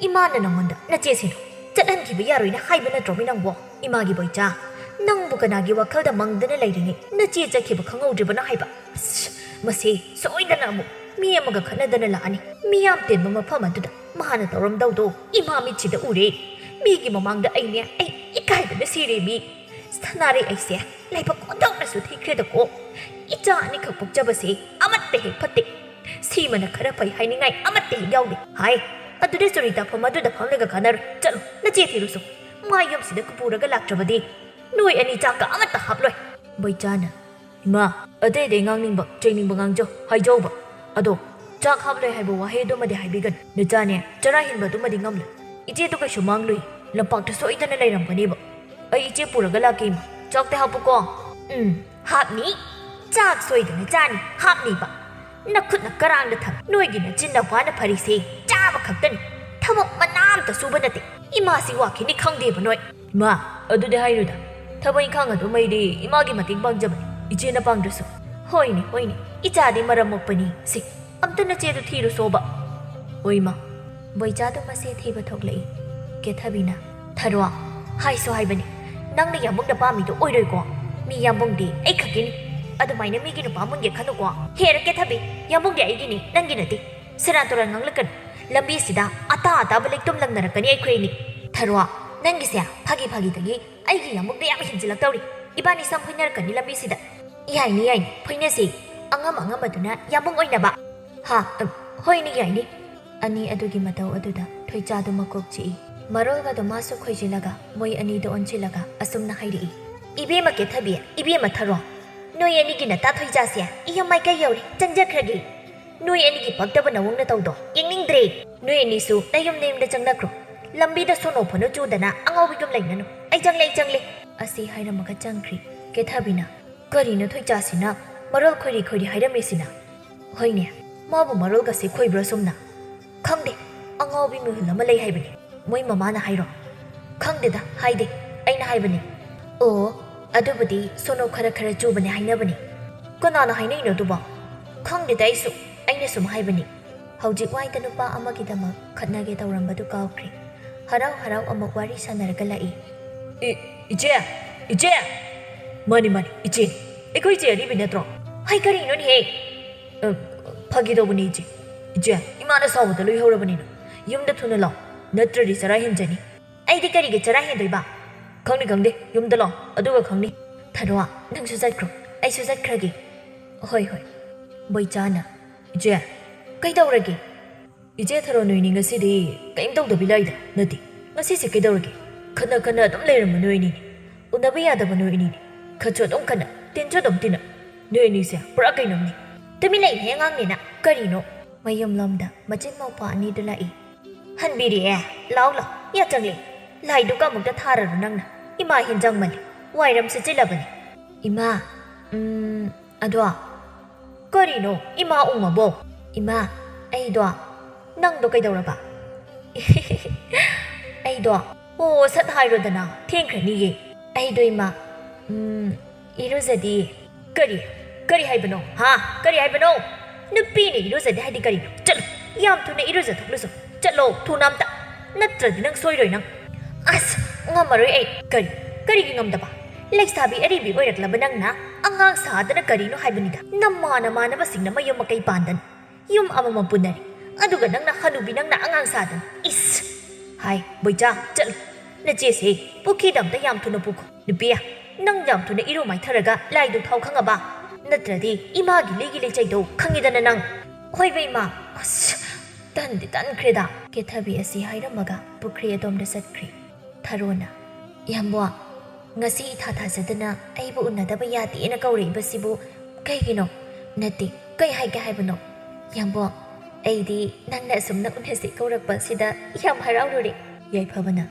ꯏꯃꯥꯅ ꯅꯪꯉꯣꯟꯗ ꯅꯆꯦꯁꯤꯡꯗꯣ ꯆꯠꯍꯟꯈꯤꯕ ꯌꯥꯔꯣꯏꯅ ꯍꯥꯏꯕ ꯅꯠꯇ꯭ꯔꯣ ꯃꯤ ꯅꯪꯕꯣ? ꯏꯃꯥꯒꯤ ꯕꯣꯏꯆꯥ, ꯅꯪꯕꯨ ꯀꯅꯥꯒꯤ ꯋꯥꯈꯜꯗ ꯃꯪꯗꯅ ꯂꯩꯔꯤꯉꯩ ꯅꯆꯦ ꯆꯠꯈꯤꯕ ꯈꯪꯍꯧꯗ꯭ꯔꯤꯕꯅꯣ ꯍꯥꯏꯕ? ꯑꯁ, ꯃꯁꯤ ꯁꯣꯏꯗꯅ ꯑꯃꯨꯛ ꯃꯤ ꯑꯃꯒ ꯈꯠꯅꯗꯅ ꯂꯥꯛꯑꯅꯤ꯫ ꯃꯤꯌꯥꯝ ꯇꯤꯟꯕ ꯃꯐꯝ ꯑꯗꯨꯗ ꯃꯥꯅ ꯇꯧꯔꯝꯗꯧꯗꯣ ꯏꯃꯥ ꯃꯤꯠꯁꯤꯗ ꯎꯔꯦ꯫ ꯃꯤꯒꯤ ꯃꯃꯥꯡꯗ ꯑꯩꯅꯦ, ꯑꯩ ꯏꯀꯥꯏꯕꯅ ꯁꯤꯔꯦ ꯃꯤ꯫ ꯁꯅꯥꯔꯩ ꯑꯩꯁꯦ ꯂꯥꯏꯕꯛ ꯑꯣꯟꯊꯣꯛꯅꯁꯨ ꯊꯤꯈ꯭ꯔꯦꯗꯀꯣ꯫ ꯏꯆꯥ ꯑꯅꯤꯈꯛ ꯄꯣꯛꯆꯕꯁꯦ ꯑꯃꯠꯇ ꯍꯦꯛ ꯐꯠꯇꯦ꯫ ꯁꯤꯃꯅ ꯈꯔ ꯐꯩ ꯍꯥꯏꯅꯤꯡꯉꯥꯏ ꯑꯃꯠꯇ ꯍꯦꯛ ꯌꯥꯎꯗꯦ꯫ ꯍꯥꯏ, ꯑꯗꯨꯗ ꯆꯨꯔꯤ ꯇꯥꯐꯝ ꯑꯗꯨꯗ ꯐꯝꯂꯒ ꯀꯥꯟꯅꯔꯣꯏ꯫ ꯆꯠꯂꯣ, ꯅꯆꯦ ꯊꯤꯔꯨꯁꯨ꯫ ꯃꯥ ꯌꯨꯝꯁꯤꯗ ꯄꯨꯔꯒ ꯂꯥꯛꯇ꯭ꯔꯕꯗꯤ ꯅꯣꯏ ꯑꯅꯤ ꯆꯥꯛꯀ ꯑꯃꯠꯇ ꯍꯥꯞꯂꯣꯏ꯫" ꯕꯣꯏꯆꯥꯅ, "ꯏꯃꯥ, ꯑꯇꯩ ꯑꯇꯩ ꯉꯥꯡꯅꯤꯡꯕ, ꯆꯩꯅꯤꯡꯕ ꯉꯥꯡꯖꯧ, ꯍꯥꯏꯖꯧꯕ꯫ ꯑꯗꯣ ꯆꯥꯛ ꯍꯥꯞꯂꯣꯏ ꯍꯥꯏꯕ ꯋꯥꯍꯩ ꯑꯗꯨꯃꯗꯤ ꯍꯥꯏꯕꯤꯒꯅꯨ꯫ ꯅꯆꯥꯅꯦ ꯆꯔꯥ ꯍꯦꯟꯕ ꯑꯗꯨꯃꯗꯤ ꯉꯝꯂꯣꯏ꯫ ꯏꯆꯦꯗꯨ ꯀꯩꯁꯨ ꯃꯥꯡꯂꯨꯏ, ꯂꯝꯄꯥꯛꯇ ꯁꯣꯏꯗꯅ ꯂꯩꯔꯝꯒꯅꯦꯕ꯫ ꯑꯩ ꯏꯆꯦ ꯄꯨꯔꯒ ꯂꯥꯛꯀꯦ ꯏꯃꯥ, ꯆꯥꯛꯇꯤ ꯍꯥꯞꯄꯨꯀꯣ꯫" "ꯎꯝ, ꯍꯥꯞꯅꯤ꯫ ꯆꯥꯛ ꯁꯣꯏꯗꯅ ꯆꯥꯅꯤ, ꯍꯥꯞꯅꯤꯕ꯫ ꯅꯈꯨꯠꯅ ꯀꯔꯥꯡꯗ ꯊꯝ꯫ ꯅꯣꯏꯒꯤ ꯅꯆꯤꯟ ꯅꯋꯥꯅ ꯐꯔꯤꯁꯦ ꯆꯥꯕ ꯈꯛꯇꯅꯤ꯫ ꯊꯕꯛ ꯃꯅꯥ ꯑꯝꯇ ꯁꯨꯕ ꯅꯠꯇꯦ꯫ ꯏꯃꯥꯁꯤ ꯋꯥꯈꯤꯅꯤ ꯈꯪꯗꯦꯕ ꯅꯣꯏ꯫" "ꯏꯃꯥ, ꯑꯗꯨꯗꯤ ꯍꯥꯏꯅꯨꯗ꯫ ꯊꯕꯛ ꯏꯪꯈꯥꯡ ꯑꯗꯨꯝ ꯑꯩꯗꯤ ꯏꯃꯥꯒꯤ ꯃꯇꯦꯡ ꯄꯥꯡꯖꯕꯅꯤ, ꯏꯆꯦꯅ ꯄꯥꯡꯗ꯭ꯔꯁꯨ꯫" "ꯍꯣꯏꯅꯦ, ꯍꯣꯏꯅꯦ, ꯏꯆꯥꯗꯤ ꯃꯔꯝ ꯃꯣꯛꯄꯅꯤ꯫ ꯁꯤ, ꯑꯝꯇ ꯅꯆꯦꯗꯨ ꯊꯤꯔꯨꯁꯣꯕ꯫" "ꯍꯣꯏ, ꯏꯃꯥ꯫" ꯕꯣꯏꯆꯥꯗꯨ ꯃꯁꯦ ꯊꯤꯕ ꯊꯣꯛꯂꯛꯏ꯫ ꯀꯦꯊꯕꯤꯅ, ꯊꯔꯣ, ꯍꯥꯏꯁꯨ ꯍꯥꯏꯕꯅꯤ, ꯅꯪꯅ ꯌꯥꯝꯕꯨꯡꯗ ꯄꯥꯝꯃꯤꯗꯣ ꯑꯣꯏꯔꯣꯏꯀꯣ꯫ ꯃꯤ ꯌꯥꯝꯕꯨꯡꯗꯤ ꯑꯩ ꯈꯛꯀꯤꯅꯤ꯫ ꯑꯗꯨꯃꯥꯏꯅ ꯃꯤꯒꯤ ꯅꯨꯄꯥ ꯃꯨꯟꯒꯦ ꯈꯜꯂꯨꯀꯣ꯫ ꯍꯦꯔ ꯀꯦꯊꯕꯤ, ꯌꯥꯝꯕꯨꯡꯗꯤ ꯑꯩꯒꯤꯅꯤ, ꯅꯪꯒꯤ ꯅꯠꯇꯦ꯫ ꯁꯦꯔꯥꯟ ꯇꯨꯔꯥꯟ ꯉꯥꯡꯂꯛꯀꯅꯨ꯫ ꯂꯝꯕꯤꯁꯤꯗ ꯑꯇꯥ ꯑꯇꯥꯕ ꯂꯩꯇꯨꯝ ꯂꯪꯅꯔꯛꯀꯅꯤ ꯑꯩꯈꯣꯏ ꯑꯅꯤ꯫ ꯊꯔꯣ, ꯅꯪꯒꯤꯁꯦ ꯐꯥꯒꯤ ꯐꯥꯒꯤꯗꯒꯤ ꯑꯩꯒꯤ ꯌꯥꯝꯕꯨꯡꯗ ꯌꯥꯝ ꯍꯦꯟꯖꯤꯜꯂꯛꯇꯧꯔꯤ꯫ ꯏꯕꯥꯅꯤ ꯁꯝ ꯐꯣꯏꯅꯔꯛꯀꯅꯤ ꯂꯝꯕꯤꯁꯤꯗ꯫ ꯌꯥꯏꯅꯤ, ꯌꯥꯏꯅꯤ, ꯐꯣꯏꯅꯁꯤ꯫ ꯑꯉꯝ ꯑꯉꯝꯕꯗꯨꯅ ꯌꯥꯝꯕꯨꯡ ꯑꯣꯏꯅꯕ꯫ ꯍꯥ, ꯑ, ꯍꯣꯏꯅꯦ, ꯌꯥꯏꯅꯦ꯫ ꯑꯅꯤ ꯑꯗꯨꯒꯤ ꯃꯇꯧ ꯑꯗꯨꯗ ꯊꯣꯏꯆꯥꯗꯨ ꯃꯀꯣꯛ ꯆꯤꯛꯏ꯫ ꯃꯔꯣꯜꯒꯗꯣ ꯃꯥꯁꯨ ꯈꯣꯏꯖꯤꯜꯂꯒ ꯃꯣꯏ ꯑꯅꯤꯗ ꯑꯣꯟꯁꯤꯜꯂꯒ ꯑꯁꯨꯝꯅ ꯍꯥꯏꯔꯛꯏ꯫ ꯏꯕꯦꯝꯃ ꯀꯦꯊꯕꯤ, ꯏꯕꯦꯝꯃ ꯊꯔꯣ, ꯅꯣꯏ ꯑꯅꯤꯒꯤ ꯅꯇꯥ ꯊꯣꯏꯆꯥꯁꯦ ꯏꯌꯨꯝ ꯃꯥꯏꯀꯩ ꯌꯧꯔꯦ, ꯆꯪꯖꯈ꯭ꯔꯒꯦ꯫ ꯅꯣꯏ ꯑꯅꯤꯒꯤ ꯄꯛꯇꯕ ꯅꯑꯣꯡ ꯅꯇꯧꯗꯣ ꯌꯦꯡꯅꯤꯡꯗ꯭ꯔꯦ꯫ ꯅꯣꯏ ꯑꯅꯤꯁꯨ ꯅꯌꯨꯝ ꯅꯌꯨꯝꯗ ꯆꯪꯅꯈ꯭ꯔꯣ꯫ ꯂꯝꯕꯤꯗ ꯁꯣꯅꯣ ꯐꯣꯅꯣ ꯆꯨꯗꯅ ꯑꯉꯥꯎꯕꯤꯒꯨꯝ ꯂꯩꯅꯅꯨ꯫ ꯑꯩ ꯆꯪꯂꯦ, ꯑꯩ ꯆꯪꯂꯦ꯫ ꯑꯁꯤ ꯍꯥꯏꯔꯝꯃꯒ ꯆꯪꯈ꯭ꯔꯤ꯫ ꯀꯦꯊꯕꯤꯅ, "ꯀꯔꯤꯅꯣ ꯊꯣꯏꯆꯥꯁꯤꯅ ꯃꯔꯣꯜ ꯈꯣꯏꯔꯤ ꯈꯣꯏꯔꯤ ꯍꯥꯏꯔꯝꯃꯤꯁꯤꯅ?" "ꯍꯣꯏꯅꯦ, ꯃꯥꯕꯨ ꯃꯔꯣꯜꯒꯁꯦ ꯈꯣꯏꯕ꯭ꯔꯣ ꯁꯣꯝꯅ?" "ꯈꯪꯗꯦ, ꯑꯉꯥꯎꯕꯤ ꯃꯤꯍꯨꯜ ꯑꯃ ꯂꯩ ꯍꯥꯏꯕꯅꯤ꯫ ꯃꯣꯏ ꯃꯃꯥꯅ ꯍꯥꯏꯔꯣ?" "ꯈꯪꯗꯦꯗ, ꯍꯥꯏꯗꯦ, ꯑꯩꯅ ꯍꯥꯏꯕꯅꯤ꯫" "ꯑꯣ, ꯑꯗꯨꯕꯨꯗꯤ ꯁꯣꯅꯣ ꯈꯔ ꯈꯔ ꯆꯨꯕꯅꯦ ꯍꯥꯏꯅꯕꯅꯤ꯫" "ꯀꯅꯥꯅ ꯍꯥꯏꯅꯩꯅꯣ ꯑꯗꯨꯕꯣ?" "ꯈꯪꯗꯦꯗ ꯑꯩꯁꯨ, ꯑꯩꯅ ꯁꯨꯝ ꯍꯥꯏꯕꯅꯤ꯫" ꯍꯧꯖꯤꯛ ꯋꯥꯏꯗ ꯅꯨꯄꯥ ꯑꯃꯒꯤꯗꯃꯛ ꯈꯠꯅꯒꯦ ꯇꯧꯔꯝꯕꯗꯨ ꯀꯥꯎꯈ꯭ꯔꯦ꯫ ꯍꯔꯥꯎ ꯍꯔꯥꯎ ꯑꯃꯨꯛ ꯋꯥꯔꯤ ꯁꯥꯟꯅꯔꯒ ꯂꯥꯛꯏ꯫ "ꯏ-, ꯏꯆꯦ! ꯏꯆꯦ!" "ꯃꯥꯅꯤ, ꯃꯥꯅꯤ, ꯏꯆꯦꯅꯤ꯫ ꯑꯩꯈꯣꯏ ꯏꯆꯦ ꯑꯔꯤꯕꯤ ꯅꯠꯇ꯭ꯔꯣ?" "ꯍꯩ, ꯀꯔꯤꯅꯣꯅꯦꯍꯦ?" "ꯑ, ꯐꯥꯒꯤ ꯇꯧꯕꯅꯤ, ꯏꯆꯦ꯫ ꯏꯆꯦ, ꯏꯃꯥꯅ ꯁꯥꯎꯕꯗ ꯂꯣꯏ ꯍꯧꯔꯕꯅꯤꯅ꯫ ꯌꯨꯝꯗ ꯊꯨꯅ ꯂꯥꯛꯑꯣ, ꯅꯠꯇ꯭ꯔꯗꯤ ꯆꯔꯥ ꯍꯦꯟꯖꯅꯤ꯫" "ꯑꯩꯗꯤ ꯀꯔꯤꯒꯤ ꯆꯔꯥ ꯍꯦꯟꯗꯣꯏꯕ?" "ꯈꯪꯅꯤ, ꯈꯪꯗꯦ, ꯌꯨꯝꯗ ꯂꯥꯛꯑꯣ, ꯑꯗꯨꯒ ꯈꯪꯅꯤ꯫" "ꯊꯔꯣ, ꯅꯪꯁꯨ ꯆꯠꯈ꯭ꯔꯣ, ꯑꯩꯁꯨ ꯆꯠꯈ꯭ꯔꯒꯦ꯫" "ꯍꯣꯏ, ꯍꯣꯏ꯫" ꯕꯣꯏꯆꯥꯅ, "ꯏꯆꯦ!" "ꯀꯩꯗꯧꯔꯒꯦ?" "ꯏꯆꯦ ꯊꯔꯣ, ꯅꯣꯏꯅꯤ ꯉꯁꯤꯗꯤ ꯀꯔꯤꯝ ꯇꯧꯗꯕꯤ ꯂꯥꯛꯏꯗ ꯅꯠꯇꯦ꯫ ꯉꯁꯤꯁꯦ ꯀꯩꯗꯧꯔꯒꯦ? ꯈꯠꯅ ꯈꯠꯅ ꯑꯗꯨꯝ ꯂꯩꯔꯝꯕ ꯅꯣꯏ ꯑꯅꯤꯅꯤ꯫ ꯎꯅꯕ ꯌꯥꯗꯕ ꯅꯣꯏ ꯑꯅꯤꯅꯤ꯫ ꯈꯠꯁꯨ ꯑꯗꯨꯝ ꯈꯠꯅ, ꯇꯤꯟꯁꯨ ꯑꯗꯨꯝ ꯇꯤꯟꯅ꯫ ꯅꯣꯏ ꯑꯅꯤꯁꯦ ꯄꯨꯔꯥ ꯀꯩꯅꯣꯝꯅꯤ꯫" "ꯇꯨꯃꯤꯟ ꯂꯩꯅꯦ ꯑꯉꯥꯡꯅꯤꯅ꯫ ꯀꯔꯤꯅꯣ?" ꯃꯌꯨꯝꯂꯣꯝꯗ ꯃꯆꯤꯟ ꯃꯧꯄ꯭ꯋꯥ ꯑꯅꯤꯗꯨ ꯂꯥꯛꯏ꯫ "ꯍꯟꯕꯤꯔꯛꯑꯦ꯫ ꯂꯥꯎ ꯂꯥꯎ, ꯌꯥ ꯆꯪꯂꯦ꯫ ꯂꯥꯏꯗꯨ ꯀꯃꯨꯛꯇ ꯊꯥꯔꯔꯣ ꯅꯪꯅ꯫ ꯏꯃꯥ ꯍꯦꯟꯖꯥꯡꯃꯜꯂꯤ꯫ ꯋꯥꯏꯔꯝ ꯁꯤꯠꯆꯤꯜꯂꯕꯅꯤ꯫" "ꯏꯃꯥ, ꯎꯝ, ꯑꯗꯣ꯫" "ꯀꯔꯤꯅꯣ ꯏꯃꯥ ꯎꯪꯉꯕꯣ?" "ꯏꯃꯥ, ꯑꯩꯗꯣ꯫" "ꯅꯪꯗꯣ ꯀꯩꯗꯧꯔꯕ?" "ꯑꯩꯗꯣ꯫" "ꯑꯣ, ꯁꯠ ꯍꯥꯏꯔꯣꯗꯅ, ꯊꯦꯡꯈ꯭ꯔꯅꯤꯌꯦ꯫" "ꯑꯩꯗꯣ ꯏꯃꯥ, ꯎꯝ, ꯏꯔꯨꯖꯗꯤ꯫" "ꯀꯔꯤ? ꯀꯔꯤ ꯍꯥꯏꯕꯅꯣ? ꯍꯥ? ꯀꯔꯤ ꯍꯥꯏꯕꯅꯣ? ꯅꯨꯄꯤꯅ ꯏꯔꯨꯖꯗꯦ ꯍꯥꯏꯗꯤ ꯀꯔꯤꯅꯣ? ꯆꯠꯂꯣ, ꯌꯥꯝ ꯊꯨꯅ ꯏꯔꯨꯖꯊꯣꯛꯂꯨꯁꯣ꯫ ꯆꯠꯂꯣ, ꯊꯨꯅ ꯑꯝꯇ꯫ ꯅꯠꯇ꯭ꯔꯗꯤ ꯅꯪ ꯁꯣꯏꯔꯣꯏ ꯅꯪ꯫" ꯑꯁ, ꯉꯝꯃꯔꯣꯏ ꯑꯩ꯫ ꯀꯔꯤ? ꯀꯔꯤꯒꯤ ꯉꯝꯗꯕ? ꯂꯩꯁꯥꯕꯤ ꯑꯔꯤꯕꯤ ꯑꯣꯏꯔꯛꯂꯕ ꯅꯪꯅ ꯑꯉꯥꯡ ꯁꯥꯗꯅ ꯀꯔꯤꯅꯣ ꯍꯥꯏꯕꯅꯤꯗ꯫ ꯅꯃꯥꯟ ꯅꯃꯥꯟꯅꯕꯁꯤꯡꯅ ꯃꯌꯨꯝ ꯃꯀꯩ ꯄꯥꯟꯗꯅ ꯌꯨꯝ ꯑꯃꯃꯝ ꯄꯨꯟꯅꯔꯦ꯫ ꯑꯗꯨꯒ ꯅꯪꯅ ꯍꯅꯨꯕꯤ, ꯅꯪꯅ ꯑꯉꯥꯡ ꯁꯥꯗꯅ꯫ ꯏꯁ! ꯍꯥꯏ, ꯕꯣꯏꯆꯥ, ꯆꯠꯂꯨ꯫ ꯅꯆꯦꯁꯦ ꯄꯨꯈ꯭ꯔꯤꯗ ꯑꯝꯇ ꯌꯥꯝ ꯊꯨꯅ ꯄꯨꯈꯣ꯫ ꯅꯨꯄꯤ, ꯅꯪ ꯌꯥꯝ ꯊꯨꯅ ꯏꯔꯨ ꯃꯥꯏꯊꯔꯒ ꯂꯥꯏꯗꯨꯛ ꯊꯥꯎ ꯈꯪꯉꯕ? ꯅꯠꯇ꯭ꯔꯗꯤ ꯏꯃꯥꯒꯤ ꯂꯤꯒꯤ ꯂꯤꯆꯩꯗꯣ ꯈꯪꯉꯤꯗꯅ ꯅꯪ꯫ ꯍꯣꯏꯕ ꯏꯃꯥ꯫ ꯑꯁ, ꯇꯟꯗꯤ ꯇꯟꯈ꯭ꯔꯦꯗ꯫ ꯀꯦꯊꯕꯤ ꯑꯁꯤ ꯍꯥꯏꯔꯝꯃꯒ ꯄꯨꯈ꯭ꯔꯤ ꯑꯗꯣꯝꯗ ꯆꯠꯈ꯭ꯔꯦ꯫ ꯊꯔꯣꯅ, "ꯌꯥꯝꯕꯣ, ꯉꯁꯤ ꯏꯊꯥ ꯊꯥꯖꯗꯅ ꯑꯩꯕꯨ ꯎꯅꯗꯕ ꯌꯥꯗꯦꯅ ꯀꯧꯔꯛꯏꯕꯁꯤꯕꯨ ꯀꯩꯒꯤꯅꯣ? ꯅꯠꯇꯦ, ꯀꯩ ꯍꯥꯏꯒꯦ ꯍꯥꯏꯕꯅꯣ? ꯌꯥꯝꯕꯣ, ꯑꯩꯗꯤ ꯅꯪꯅ ꯑꯁꯨꯝꯅ ꯎꯅꯁꯤ ꯀꯧꯔꯛꯄ ꯑꯁꯤꯗ ꯌꯥꯝ ꯍꯔꯥꯎꯔꯨꯔꯦ꯫" ꯌꯥꯏꯐꯕꯅ,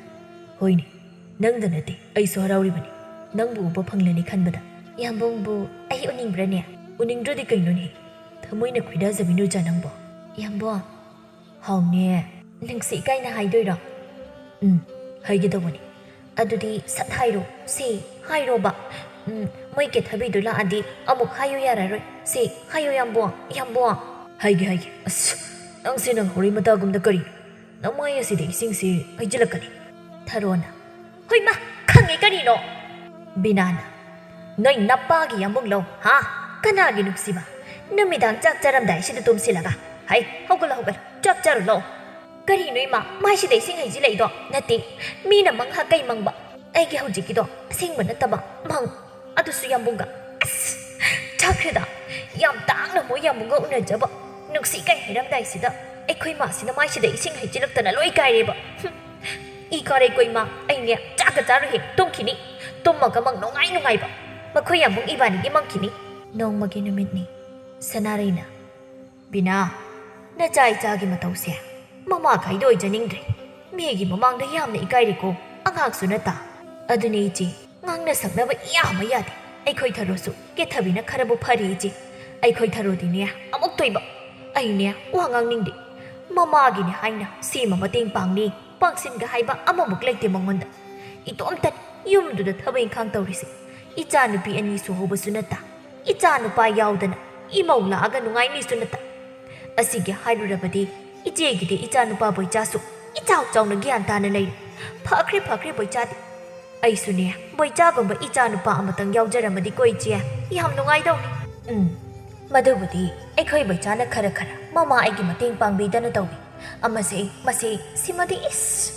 "ꯍꯣꯏꯅꯦ, ꯅꯪꯗ ꯅꯠꯇꯦ, ꯑꯩꯁꯨ ꯍꯔꯥꯎꯔꯤꯕꯅꯤ, ꯅꯪꯕꯨ ꯎꯕ ꯐꯪꯂꯅꯤ ꯈꯟꯕꯗ꯫" "ꯌꯥꯝꯕꯨꯡꯕꯨ ꯑꯩ ꯎꯅꯤꯡꯕ꯭ꯔꯅꯦ?" "ꯎꯅꯤꯡꯗ꯭ꯔꯗꯤ ꯀꯩꯅꯣꯅꯦ? ꯊꯃꯣꯏꯅ ꯈꯣꯏꯗꯥꯖꯕꯤ ꯅꯨꯔꯖꯥ ꯅꯪꯕꯣ?" "ꯌꯥꯝꯕꯣ, ꯍꯥꯎꯅꯦ, ꯅꯨꯡꯁꯤ ꯏꯀꯥꯏꯅ ꯍꯥꯏꯗꯣꯏꯔꯣ?" "ꯎꯝ, ꯍꯥꯏꯒꯦ ꯇꯧꯕꯅꯤ꯫" "ꯑꯗꯨꯗꯤ ꯁꯠ ꯍꯥꯏꯔꯣ, ꯁꯤ ꯍꯥꯏꯔꯣꯕ꯫ ꯎꯝ, ꯃꯣꯏ ꯀꯦꯊꯕꯤꯗꯨ ꯂꯥꯛꯑꯗꯤ ꯑꯃꯨꯛ ꯍꯥꯏꯌꯨ ꯌꯥꯔꯔꯣꯏ꯫ ꯁꯤ ꯍꯥꯏꯌꯣ ꯌꯥꯝꯕꯣ, ꯌꯥꯝꯕꯣ꯫" "ꯍꯥꯏꯒꯦ, ꯍꯥꯏꯒꯦ꯫ ꯑꯁ, ꯅꯪꯁꯦ ꯅꯪ ꯍꯧꯔꯤ ꯃꯇꯥꯒꯨꯝꯗ ꯀꯔꯤꯅꯣ? ꯅꯃꯥꯏ ꯑꯁꯤꯗ ꯏꯁꯤꯡꯁꯤ ꯍꯩꯖꯤꯜꯂꯛꯀꯅꯤ꯫" ꯊꯔꯣꯅ, "ꯍꯣꯏ ꯃꯥ, ꯈꯪꯉꯦ ꯀꯔꯤꯅꯣ?" ꯕꯤꯅꯥꯅ, "ꯅꯣꯏ ꯅꯄꯥꯒꯤ ꯌꯥꯝꯕꯨꯡꯂꯣ, ꯍꯥ? ꯀꯅꯥꯒꯤ ꯅꯨꯡꯁꯤꯕ? ꯅꯨꯃꯤꯗꯥꯡ ꯆꯥꯛ ꯆꯥꯔꯝꯗꯥꯏꯁꯤꯗ ꯇꯨꯝꯁꯤꯜꯂꯒ꯫ ꯍꯩ, ꯍꯧꯒꯠꯂꯣ, ꯍꯧꯒꯠꯂꯣ, ꯆꯥꯛ ꯆꯥꯔꯨ ꯂꯥꯛꯑꯣ꯫" "ꯀꯔꯤꯅꯣ ꯏꯃꯥ, ꯃꯥꯏꯁꯤꯗ ꯏꯁꯤꯡ ꯍꯩꯖꯤꯜꯂꯛꯏꯗꯣ?" "ꯅꯠꯇꯦ, ꯃꯤꯅ ꯃꯪꯍꯥ ꯀꯩ ꯃꯪꯕ꯫ ꯑꯩꯒꯤ ꯍꯧꯖꯤꯛꯀꯤꯗꯣ ꯑꯁꯦꯡꯕ ꯅꯠꯇꯕ ꯃꯪ, ꯑꯗꯨꯁꯨ ꯌꯥꯝꯕꯨꯡꯒ꯫" ꯑꯁ, ꯆꯥꯈ꯭ꯔꯦꯗ꯫ ꯌꯥꯝ ꯇꯥꯡꯅ ꯃꯣꯏ ꯌꯥꯝꯕꯨꯡꯒ ꯎꯅꯖꯕ꯫ ꯅꯨꯡꯁꯤ ꯀꯩ ꯍꯥꯏꯔꯝꯗꯥꯏꯁꯤꯗ ꯑꯩꯈꯣꯏ ꯃꯥꯁꯤꯅ ꯃꯥꯏꯁꯤꯗ ꯏꯁꯤꯡ ꯍꯩꯖꯤꯜꯂꯛꯇꯅ ꯂꯣꯏ ꯀꯥꯏꯔꯦꯕ꯫ ꯍꯨꯝ, ꯏ ꯀꯥꯔꯦ ꯀꯣ ꯏꯃꯥ, ꯑꯩꯅꯦ ꯆꯥꯒ ꯆꯥꯔꯣꯏꯍꯦ, ꯇꯨꯝꯈꯤꯅꯤ꯫ ꯇꯨꯝꯃꯒ ꯃꯪ ꯅꯨꯡꯉꯥꯏ ꯅꯨꯡꯉꯥꯏꯕ꯫ ꯃꯈꯣꯏ ꯌꯥꯝꯕꯨꯡ ꯏꯕꯥꯅꯤꯒꯤ ꯃꯪꯈꯤꯅꯤ꯫ ꯅꯣꯡꯃꯒꯤ ꯅꯨꯃꯤꯠꯅꯤ꯫ ꯁꯅꯥꯔꯩꯅ, "ꯕꯤꯅꯥ, ꯅꯆꯥ ꯏꯆꯥꯒꯤ ꯃꯇꯧꯁꯦ ꯃꯃꯥ ꯈꯥꯏꯗꯣꯛ ꯑꯣꯏꯖꯅꯤꯡꯗ꯭ꯔꯦ꯫ ꯃꯤꯒꯤ ꯃꯃꯥꯡꯗ ꯌꯥꯝꯅ ꯏꯀꯥꯏꯔꯦꯀꯣ, ꯑꯉꯥꯡꯁꯨ ꯅꯠꯇ꯫" "ꯑꯗꯨꯅꯦ ꯏꯆꯦ, ꯉꯥꯡꯅ ꯁꯛꯅꯕ ꯏꯌꯥ ꯑꯃ ꯌꯥꯗꯦ꯫ ꯑꯩꯈꯣꯏ ꯊꯔꯣꯁꯨ ꯀꯦꯊꯕꯤꯅ ꯈꯔꯕꯨ ꯐꯔꯤ ꯏꯆꯦ꯫ ꯑꯩꯈꯣꯏ ꯊꯔꯣꯗꯤꯅꯦ ꯑꯃꯨꯛ ꯇꯣꯏꯕ꯫ ꯑꯩꯅꯦ ꯋꯥ ꯉꯥꯡꯅꯤꯡꯗꯦ꯫ ꯃꯃꯥꯒꯤꯅꯦ ꯍꯥꯏꯅ ꯁꯦꯝꯃ ꯃꯇꯦꯡ ꯄꯥꯡꯅꯤ, ꯄꯥꯡꯁꯤꯟꯒ ꯍꯥꯏꯕ ꯑꯃꯃꯨꯛ ꯂꯩꯇꯦ ꯃꯉꯣꯟꯗ꯫ ꯏꯇꯣꯝꯇꯅꯤ ꯌꯨꯝꯗꯨꯗ ꯊꯕꯛ ꯏꯪꯈꯥꯡ ꯇꯧꯔꯤꯁꯦ꯫ ꯏꯆꯥ ꯅꯨꯄꯤ ꯑꯅꯤ ꯁꯨꯍꯧꯕꯁꯨ ꯅꯠꯇ, ꯏꯆꯥ ꯅꯨꯄꯥ ꯌꯥꯎꯗꯅ ꯏꯃꯧ ꯂꯥꯛꯑꯒ ꯅꯨꯡꯉꯥꯏꯅꯤꯁꯨ ꯅꯠꯇ꯫ ꯑꯁꯤꯒꯤ ꯍꯥꯏꯔꯨꯔꯕꯗꯤ ꯏꯆꯦꯒꯤꯗꯤ ꯏꯆꯥ ꯅꯨꯄꯥ ꯕꯣꯏꯆꯥꯁꯨ ꯏꯆꯥꯎ ꯆꯥꯎꯅ ꯒ꯭ꯌꯥꯟ ꯇꯥꯅ ꯂꯩꯔꯦ꯫ ꯐꯈ꯭ꯔꯦ, ꯐꯈ꯭ꯔꯦ, ꯕꯣꯏꯆꯥꯗꯤ꯫ ꯑꯩꯁꯨꯅꯦ, ꯕꯣꯏꯆꯥꯒꯨꯝꯕ ꯏꯆꯥ ꯅꯨꯄꯥ ꯑꯃꯇꯪ ꯌꯥꯎꯖꯔꯝꯃꯗꯤꯀꯣ, ꯏꯆꯦ, ꯌꯥꯝ ꯅꯨꯡꯉꯥꯏꯗꯧꯅꯤ꯫ ꯎꯝ, ꯃꯗꯨꯕꯨꯗꯤ ꯑꯩꯈꯣꯏ ꯕꯣꯏꯆꯥꯅ ꯈꯔ ꯈꯔ ꯃꯃꯥ ꯑꯩꯒꯤ ꯃꯇꯦꯡ ꯄꯥꯡꯕꯤꯗꯅ ꯇꯧꯏ꯫ ꯑꯃꯁꯦ, ꯃꯁꯦ, ꯁꯤꯃꯗꯤ ꯏꯁ!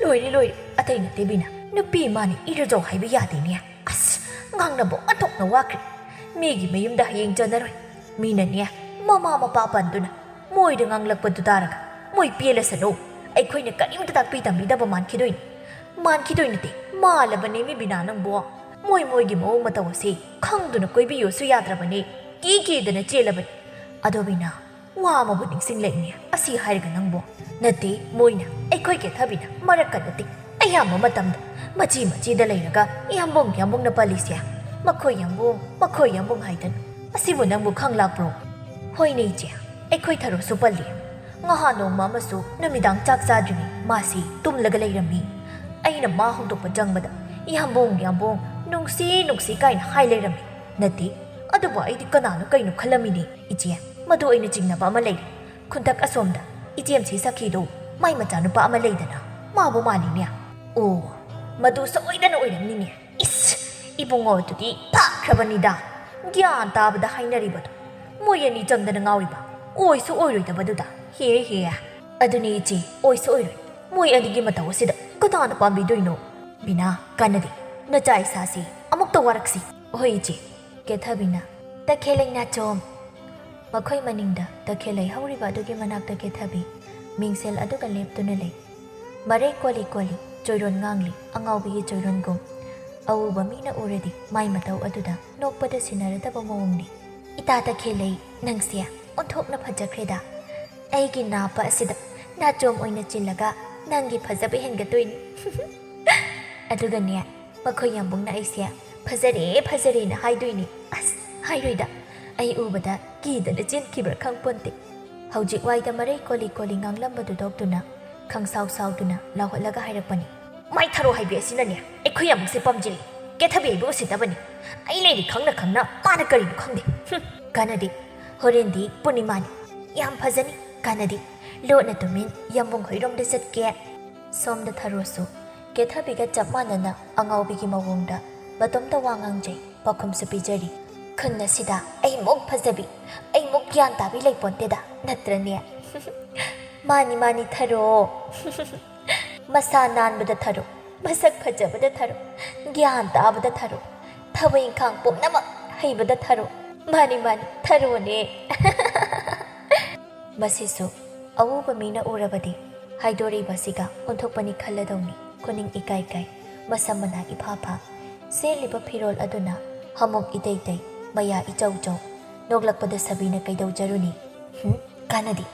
ꯂꯣꯏꯔꯦ, ꯂꯣꯏꯔꯦ꯫ ꯑꯇꯩ ꯅꯠꯇꯦ ꯕꯤꯅꯥ, ꯅꯨꯄꯤ ꯏꯃꯥꯅ ꯏꯔꯨꯖꯧ ꯍꯥꯏꯕ ꯌꯥꯗꯦꯅꯦ꯫ ꯑꯁ, ꯉꯥꯡꯅꯕ ꯑꯣꯟꯊꯣꯛꯅ ꯋꯥꯈ꯭ꯔꯦ꯫ ꯃꯤꯒꯤ ꯃꯌꯨꯝꯗ ꯍꯌꯦꯡ ꯆꯠꯅꯔꯣꯏ꯫ ꯃꯤꯅꯅꯦ, ꯃꯃꯥ ꯃꯄꯥ ꯄꯟꯗꯨꯅ ꯃꯣꯏꯗ ꯉꯥꯡꯂꯛꯄꯗꯨ ꯇꯥꯔꯒ ꯃꯣꯏ ꯄꯦꯜꯂꯁꯅꯨ꯫ ꯑꯩꯈꯣꯏꯅ ꯀꯔꯤꯝꯇ ꯇꯥꯛꯄꯤ ꯇꯝꯕꯤꯗꯕ ꯃꯥꯟꯈꯤꯗꯣꯏꯅꯤ꯫ ꯃꯥꯟꯈꯤꯗꯣꯏ ꯅꯠꯇꯦ, ꯃꯥꯜꯂꯕꯅꯦ ꯃꯤ ꯕꯤꯅꯥ ꯅꯪꯕꯣ꯫ ꯃꯣꯏ ꯃꯣꯏꯒꯤ ꯃꯑꯣꯡ ꯃꯇꯧ ꯑꯁꯤ ꯈꯪꯗꯨꯅ ꯀꯣꯏꯕꯤꯌꯨꯁꯨ ꯌꯥꯗ꯭ꯔꯕꯅꯦ꯫ ꯀꯤ ꯀꯤꯗꯅ ꯆꯦꯜꯂꯕꯅꯤ꯫ ꯑꯗꯣ ꯕꯤꯅꯥ, ꯋꯥ ꯑꯃꯕꯨ ꯅꯤꯡꯁꯤꯡꯂꯛꯏꯅꯦ ꯑꯁꯤ ꯍꯥꯏꯔꯒ ꯅꯪꯕꯨ꯫ ꯅꯠꯇꯦ, ꯃꯣꯏꯅ, ꯑꯩꯈꯣꯏ ꯀꯦꯊꯕꯤꯅ ꯃꯔꯛꯀ ꯅꯠꯇꯦ, ꯑꯌꯥꯝꯕ ꯃꯇꯝꯗ ꯃꯆꯤ ꯃꯆꯤꯗ ꯂꯩꯔꯒ ꯌꯥꯝꯕꯨꯡ ꯌꯥꯝꯕꯨꯡꯅ ꯄꯜꯂꯤꯁꯦ꯫ ꯃꯈꯣꯏ ꯌꯥꯝꯕꯨꯡ, ꯃꯈꯣꯏ ꯌꯥꯝꯕꯨꯡ ꯍꯥꯏꯗꯅ꯫ ꯑꯁꯤꯕꯨ ꯅꯪꯕꯨ ꯈꯪ ꯂꯥꯛꯄ꯭ꯔꯣ? ꯍꯣꯏꯅꯦ ꯏꯆꯦ, ꯑꯩꯈꯣꯏ ꯊꯔꯣꯁꯨ ꯄꯜꯂꯤ꯫ ꯉꯍꯥꯟ ꯅꯣꯡꯃ ꯑꯃꯁꯨ ꯅꯨꯃꯤꯗꯥꯡ ꯆꯥꯛ ꯆꯥꯗ꯭ꯔꯤꯉꯩ ꯃꯥꯁꯤ ꯇꯨꯝꯂꯒ ꯂꯩꯔꯝꯃꯤ꯫ ꯑꯩꯅ ꯃꯥ ꯍꯧꯗꯣꯛꯄ ꯆꯪꯕꯗ, "ꯌꯥꯝꯕꯨꯡ, ꯌꯥꯝꯕꯨꯡ, ꯅꯨꯡꯁꯤ, ꯅꯨꯡꯁꯤ" ꯀꯥꯏꯅ ꯍꯥꯏ ꯂꯩꯔꯝꯃꯤ꯫ ꯅꯠꯇꯦ, ꯑꯗꯨꯕꯨ ꯑꯩꯗꯤ ꯀꯅꯥꯅꯣ ꯀꯩꯅꯣ ꯈꯜꯂꯝꯃꯤꯅꯦ꯫ ꯏꯆꯦ, ꯃꯗꯨ ꯑꯩꯅ ꯆꯤꯡꯅꯕ ꯑꯃ ꯂꯩꯔꯦ꯫ ꯈꯨꯟꯊꯛ ꯑꯁꯣꯝꯗ ꯏꯆꯦꯝꯁꯤ ꯁꯈꯤꯗꯣ, ꯃꯥꯏ ꯃꯆꯥꯅꯨꯄꯥ ꯑꯃ ꯂꯩꯗꯅ, ꯃꯥꯕꯨ ꯃꯥꯜꯂꯤꯅꯦ꯫ ꯑꯣ, ꯃꯗꯨ ꯁꯣꯏꯗꯅ ꯑꯣꯏꯔꯝꯅꯤꯅꯦ꯫ ꯏꯁ! ꯏꯕꯨꯡꯉꯣ, ꯑꯗꯨꯗꯤ ꯐꯥꯈ꯭ꯔꯕꯅꯤꯗ꯫ ꯒ꯭ꯌꯥꯟ ꯇꯥꯕꯗ ꯍꯥꯏꯅꯔꯤꯕꯗꯣ꯫ ꯃꯣꯏ ꯑꯅꯤ ꯆꯪꯗꯅ ꯉꯥꯎꯔꯤꯕ꯫ ꯑꯣꯏꯁꯨ ꯑꯣꯏꯔꯣꯏꯗꯕꯗꯨꯗ꯫ ꯍꯦ ꯍꯦ꯫ ꯑꯗꯨꯅꯦ ꯏꯆꯦ, ꯑꯣꯏꯁꯨ ꯑꯣꯏꯔꯣꯏ꯫ ꯃꯣꯏ ꯑꯅꯤꯒꯤ ꯃꯇꯧ ꯑꯁꯤꯗ ꯀꯅꯥꯅ ꯄꯥꯝꯕꯤꯗꯣꯏꯅꯣ? ꯕꯤꯅꯥ, ꯀꯥꯟꯅꯗꯦ꯫ ꯅꯆꯥ ꯏꯁꯥꯁꯤ ꯑꯃꯨꯛꯇ ꯋꯥꯔꯛꯁꯤ꯫ ꯍꯣꯏ ꯏꯆꯦ꯫ ꯀꯦꯊꯕꯤꯅ, "ꯇꯈꯦꯜꯂꯩ ꯅꯥꯆꯣꯝ!" ꯃꯈꯣꯏ ꯃꯅꯤꯡꯗ ꯇꯈꯦꯜꯂꯩ ꯍꯧꯔꯤꯕ ꯑꯗꯨꯒꯤ ꯃꯅꯥꯛꯇ ꯀꯦꯊꯕꯤ ꯃꯤꯡꯁꯦꯜ ꯑꯗꯨꯒ ꯂꯦꯞꯇꯨꯅ ꯂꯩ꯫ ꯃꯔꯩ ꯀꯣꯜꯂꯤ ꯀꯣꯜꯂꯤ, ꯆꯣꯏꯔꯣꯟ ꯉꯥꯡꯂꯤ, ꯑꯉꯥꯎꯕꯤꯒꯤ ꯆꯣꯏꯔꯣꯟꯒꯨꯝ꯫ ꯑꯎꯕ ꯃꯤꯅ ꯎꯔꯗꯤ ꯃꯥꯏ ꯃꯇꯧ ꯑꯗꯨꯗ ꯅꯣꯛꯄꯗ ꯁꯤꯟꯅꯔꯗꯕ ꯃꯑꯣꯡꯅꯤ꯫ "ꯏꯇꯥ ꯇꯈꯦꯜꯂꯩ, ꯅꯪꯁꯦ ꯑꯣꯟꯊꯣꯛꯅ ꯐꯖꯈ꯭ꯔꯦꯗ꯫ ꯑꯩꯒꯤ ꯅꯥꯄ ꯑꯁꯤꯗ ꯅꯥꯆꯣꯝ ꯑꯣꯏꯅ ꯆꯤꯜꯂꯒ ꯅꯪꯒꯤ ꯐꯖꯕ ꯍꯦꯟꯒꯠꯇꯣꯏꯅꯤ꯫" ꯑꯗꯨꯒꯅꯦ, ꯃꯈꯣꯏ ꯌꯥꯝꯕꯨꯡꯅ ꯑꯩꯁꯦ "ꯐꯖꯔꯦ, ꯐꯖꯔꯦꯅ" ꯍꯥꯏꯗꯣꯏꯅꯤ꯫ ꯑꯁ, ꯍꯥꯏꯔꯣꯏꯗ, ꯑꯩ ꯎꯕꯗ ꯀꯤꯗꯅ ꯆꯦꯟꯈꯤꯕ꯭ꯔꯥ ꯈꯪꯄꯣꯟꯇꯦ꯫ ꯍꯧꯖꯤꯛ ꯋꯥꯏꯗ ꯃꯔꯩ ꯀꯣꯜꯂꯤ ꯀꯣꯜꯂꯤ ꯉꯥꯡꯂꯝꯕꯗꯨ ꯇꯣꯛꯇꯨꯅ, ꯈꯪꯁꯥꯎ ꯁꯥꯎꯗꯨꯅ ꯂꯥꯎꯍꯠꯂꯒ ꯍꯥꯏꯔꯛꯄꯅꯤ꯫ "ꯃꯥꯏ ꯊꯔꯣ ꯍꯥꯏꯕꯤ ꯑꯁꯤꯅꯅꯦ, ꯑꯩꯈꯣꯏ ꯌꯥꯝꯕꯨꯡꯁꯦ ꯄꯥꯝꯖꯤꯜꯂꯤ꯫ ꯀꯦꯊꯕꯤ ꯑꯩꯕꯨ ꯎꯁꯤꯠꯇꯕꯅꯤ꯫ ꯑꯩ ꯂꯩꯔꯤ ꯈꯪꯅ ꯈꯪꯅ ꯃꯥꯅ ꯀꯔꯤꯅꯣ ꯈꯪꯗꯦ꯫ ꯍꯨꯝ, ꯀꯥꯟꯅꯗꯦ꯫ ꯍꯣꯔꯦꯟꯗꯤ ꯄꯨꯔꯅꯤꯃꯥꯅꯤ꯫ ꯌꯥꯝ ꯐꯖꯅꯤ꯫ ꯀꯥꯟꯅꯗꯦ꯫ ꯂꯣꯠꯅ ꯇꯨꯃꯤꯟ ꯌꯥꯝꯕꯨꯡ ꯍꯣꯏꯔꯣꯝꯗ ꯆꯠꯀꯦ꯫" ꯁꯣꯝꯗ ꯊꯔꯣꯁꯨ ꯀꯦꯊꯕꯤꯒ ꯆꯞ ꯃꯥꯟꯅꯅ ꯑꯉꯥꯎꯕꯤꯒꯤ ꯃꯑꯣꯡꯗ ꯃꯇꯣꯝꯇ ꯋꯥ ꯉꯥꯡꯖꯩ, ꯄꯥꯎꯈꯨꯝꯁꯨ ꯄꯤꯖꯔꯤ꯫ "ꯈꯨꯟ ꯑꯁꯤꯗ ꯑꯩꯃꯨꯛ ꯐꯖꯕꯤ, ꯑꯩꯃꯨꯛ ꯒ꯭ꯌꯥꯟ ꯇꯥꯕꯤ ꯂꯩꯄꯣꯟꯇꯦꯗ, ꯅꯠꯇ꯭ꯔꯅꯦ?" "ꯃꯥꯅꯤ, ꯃꯥꯅꯤ, ꯊꯔꯣ꯫ ꯃꯁꯥ ꯅꯥꯟꯕꯗ ꯊꯔꯣ, ꯃꯁꯛ ꯐꯖꯕꯗ ꯊꯔꯣ, ꯒ꯭ꯌꯥꯟ ꯇꯥꯕꯗ ꯊꯔꯣ, ꯊꯕꯛ ꯏꯪꯈꯥꯡ ꯄꯨꯝꯅꯃꯛ ꯍꯩꯕꯗ ꯊꯔꯣ꯫ ꯃꯥꯅꯤ, ꯃꯥꯅꯤ, ꯊꯔꯣꯅꯦ꯫" ꯃꯁꯤꯁꯨ ꯑꯎꯕ ꯃꯤꯅ ꯎꯔꯕꯗꯤ ꯍꯥꯏꯗꯣꯔꯤꯕ ꯑꯁꯤꯒ ꯑꯣꯟꯊꯣꯛꯄꯅꯤ ꯈꯜꯂꯗꯧꯅꯤ꯫ ꯈꯨꯅꯤꯡ ꯏꯀꯥꯏ ꯀꯥꯏ, ꯃꯁꯝ ꯃꯅꯥ ꯏꯐꯥ ꯐꯥ, ꯁꯦꯠꯂꯤꯕ ꯐꯤꯔꯣꯜ ꯑꯗꯨꯅ ꯍꯥꯃꯣꯛ ꯏꯇꯩ ꯇꯩ, ꯃꯌꯥ ꯏꯆꯧ ꯆꯧ, ꯅꯣꯛꯂꯛꯄꯗ ꯁꯥꯕꯤꯅ ꯀꯩꯗꯧꯖꯔꯨꯅꯤ? ꯍꯨꯝ, ꯀꯥꯟꯅꯗꯦ꯫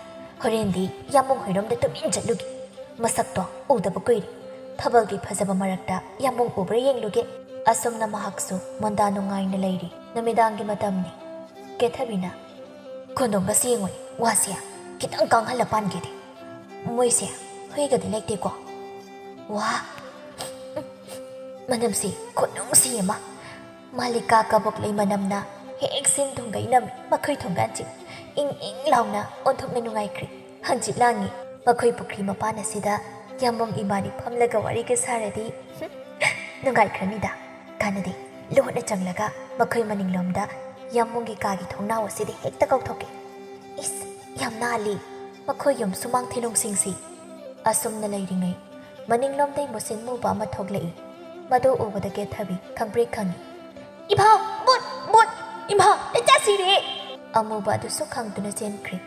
ꯍꯣꯔꯦꯟꯗꯤ ꯌꯥꯝꯕꯨꯡ ꯍꯣꯏꯔꯣꯝꯗ ꯇꯨꯃꯤꯟ ꯆꯠꯂꯨꯒꯦ꯫ ꯃꯁꯛꯇꯣ ꯎꯗꯕ ꯀꯨꯏꯔꯦ꯫ ꯊꯥꯕꯜꯒꯤ ꯐꯖꯕ ꯃꯔꯛꯇ ꯌꯥꯝꯕꯨꯡ ꯎꯕ꯭ꯔꯥ ꯌꯦꯡꯂꯨꯒꯦ꯫ ꯑꯁꯨꯝꯅ ꯃꯍꯥꯛꯁꯨ ꯃꯣꯟꯗꯥ ꯅꯨꯡꯉꯥꯏꯅ ꯂꯩꯔꯤ꯫ ꯅꯨꯃꯤꯗꯥꯡꯒꯤ ꯃꯇꯝꯅꯤ꯫ ꯀꯦꯊꯕꯤꯅ, "ꯈꯣꯟꯗꯣꯡꯒꯁꯦ ꯌꯦꯡꯉꯨꯅꯦ, ꯋꯥꯁꯦ ꯈꯤꯇꯪ ꯀꯥꯡꯍꯜꯂ ꯄꯥꯟꯒꯦꯗꯤ꯫ ꯃꯣꯏꯁꯦ ꯍꯨꯏꯒꯗꯤ ꯂꯩꯇꯦꯀꯣ? ꯋꯥ, ꯃꯅꯝꯁꯤ ꯈꯨꯅꯨꯡꯁꯤ ꯑꯃ꯫ ꯃꯥꯂꯤꯀꯥ ꯀꯕꯣꯛꯂꯩ ꯃꯅꯝꯅ ꯍꯦꯛ ꯁꯤꯟ ꯊꯨꯡꯒꯩ ꯅꯝꯃꯤ꯫ ꯃꯈꯣꯏ ꯊꯣꯡꯒꯥꯟꯁꯤ ꯏꯪ ꯏꯪ ꯂꯥꯎꯅ ꯑꯣꯟꯊꯣꯛꯅ ꯅꯨꯡꯉꯥꯏꯈ꯭ꯔꯦ꯫ ꯍꯪꯆꯤꯠ ꯂꯥꯡꯉꯤ꯫ ꯃꯈꯣꯏ ꯄꯨꯈ꯭ꯔꯤ ꯃꯄꯥꯟ ꯑꯁꯤꯗ ꯌꯥꯝꯕꯨꯡ ꯏꯕꯥꯅꯤ ꯐꯝꯂꯒ ꯋꯥꯔꯤꯒ ꯁꯥꯔꯗꯤ, ꯍꯨꯝ, ꯅꯨꯡꯉꯥꯏꯈ꯭ꯔꯅꯤꯗ꯫ ꯀꯥꯟꯅꯗꯦ, ꯂꯣꯟꯅ ꯆꯪꯂꯒ ꯃꯈꯣꯏ ꯃꯅꯤꯡꯂꯣꯝꯗ ꯌꯥꯝꯕꯨꯡꯒꯤ ꯀꯥꯒꯤ ꯊꯣꯡꯅꯥꯎ ꯑꯁꯤꯗ ꯍꯦꯛꯇ ꯀꯧꯊꯣꯛꯀꯦ꯫ ꯏꯁ, ꯌꯥꯝ ꯅꯥꯜꯂꯤ ꯃꯈꯣꯏ ꯌꯨꯝ ꯁꯨꯃꯥꯡ ꯊꯤꯅꯨꯡꯁꯤꯡꯁꯤ꯫" ꯑꯁꯨꯝꯅ ꯂꯩꯔꯤꯉꯩ ꯃꯅꯤꯡꯂꯣꯝꯗꯩ ꯃꯨꯁꯤꯟ ꯃꯨꯕ ꯑꯃ ꯊꯣꯛꯂꯛꯏ꯫ ꯃꯗꯨ ꯎꯕꯗ ꯀꯦꯊꯕꯤ ꯈꯪꯄ꯭ꯔꯦꯛ ꯈꯪꯉꯤ꯫ "ꯏꯃꯥ! ꯕꯨꯠ! ꯕꯨꯠ! ꯏꯃꯥ! ꯂꯩꯆꯥ ꯁꯤꯔꯦ!" ꯑꯃꯨꯕ ꯑꯗꯨꯁꯨ ꯈꯪꯗꯨꯅ ꯆꯦꯟꯈ꯭ꯔꯦ꯫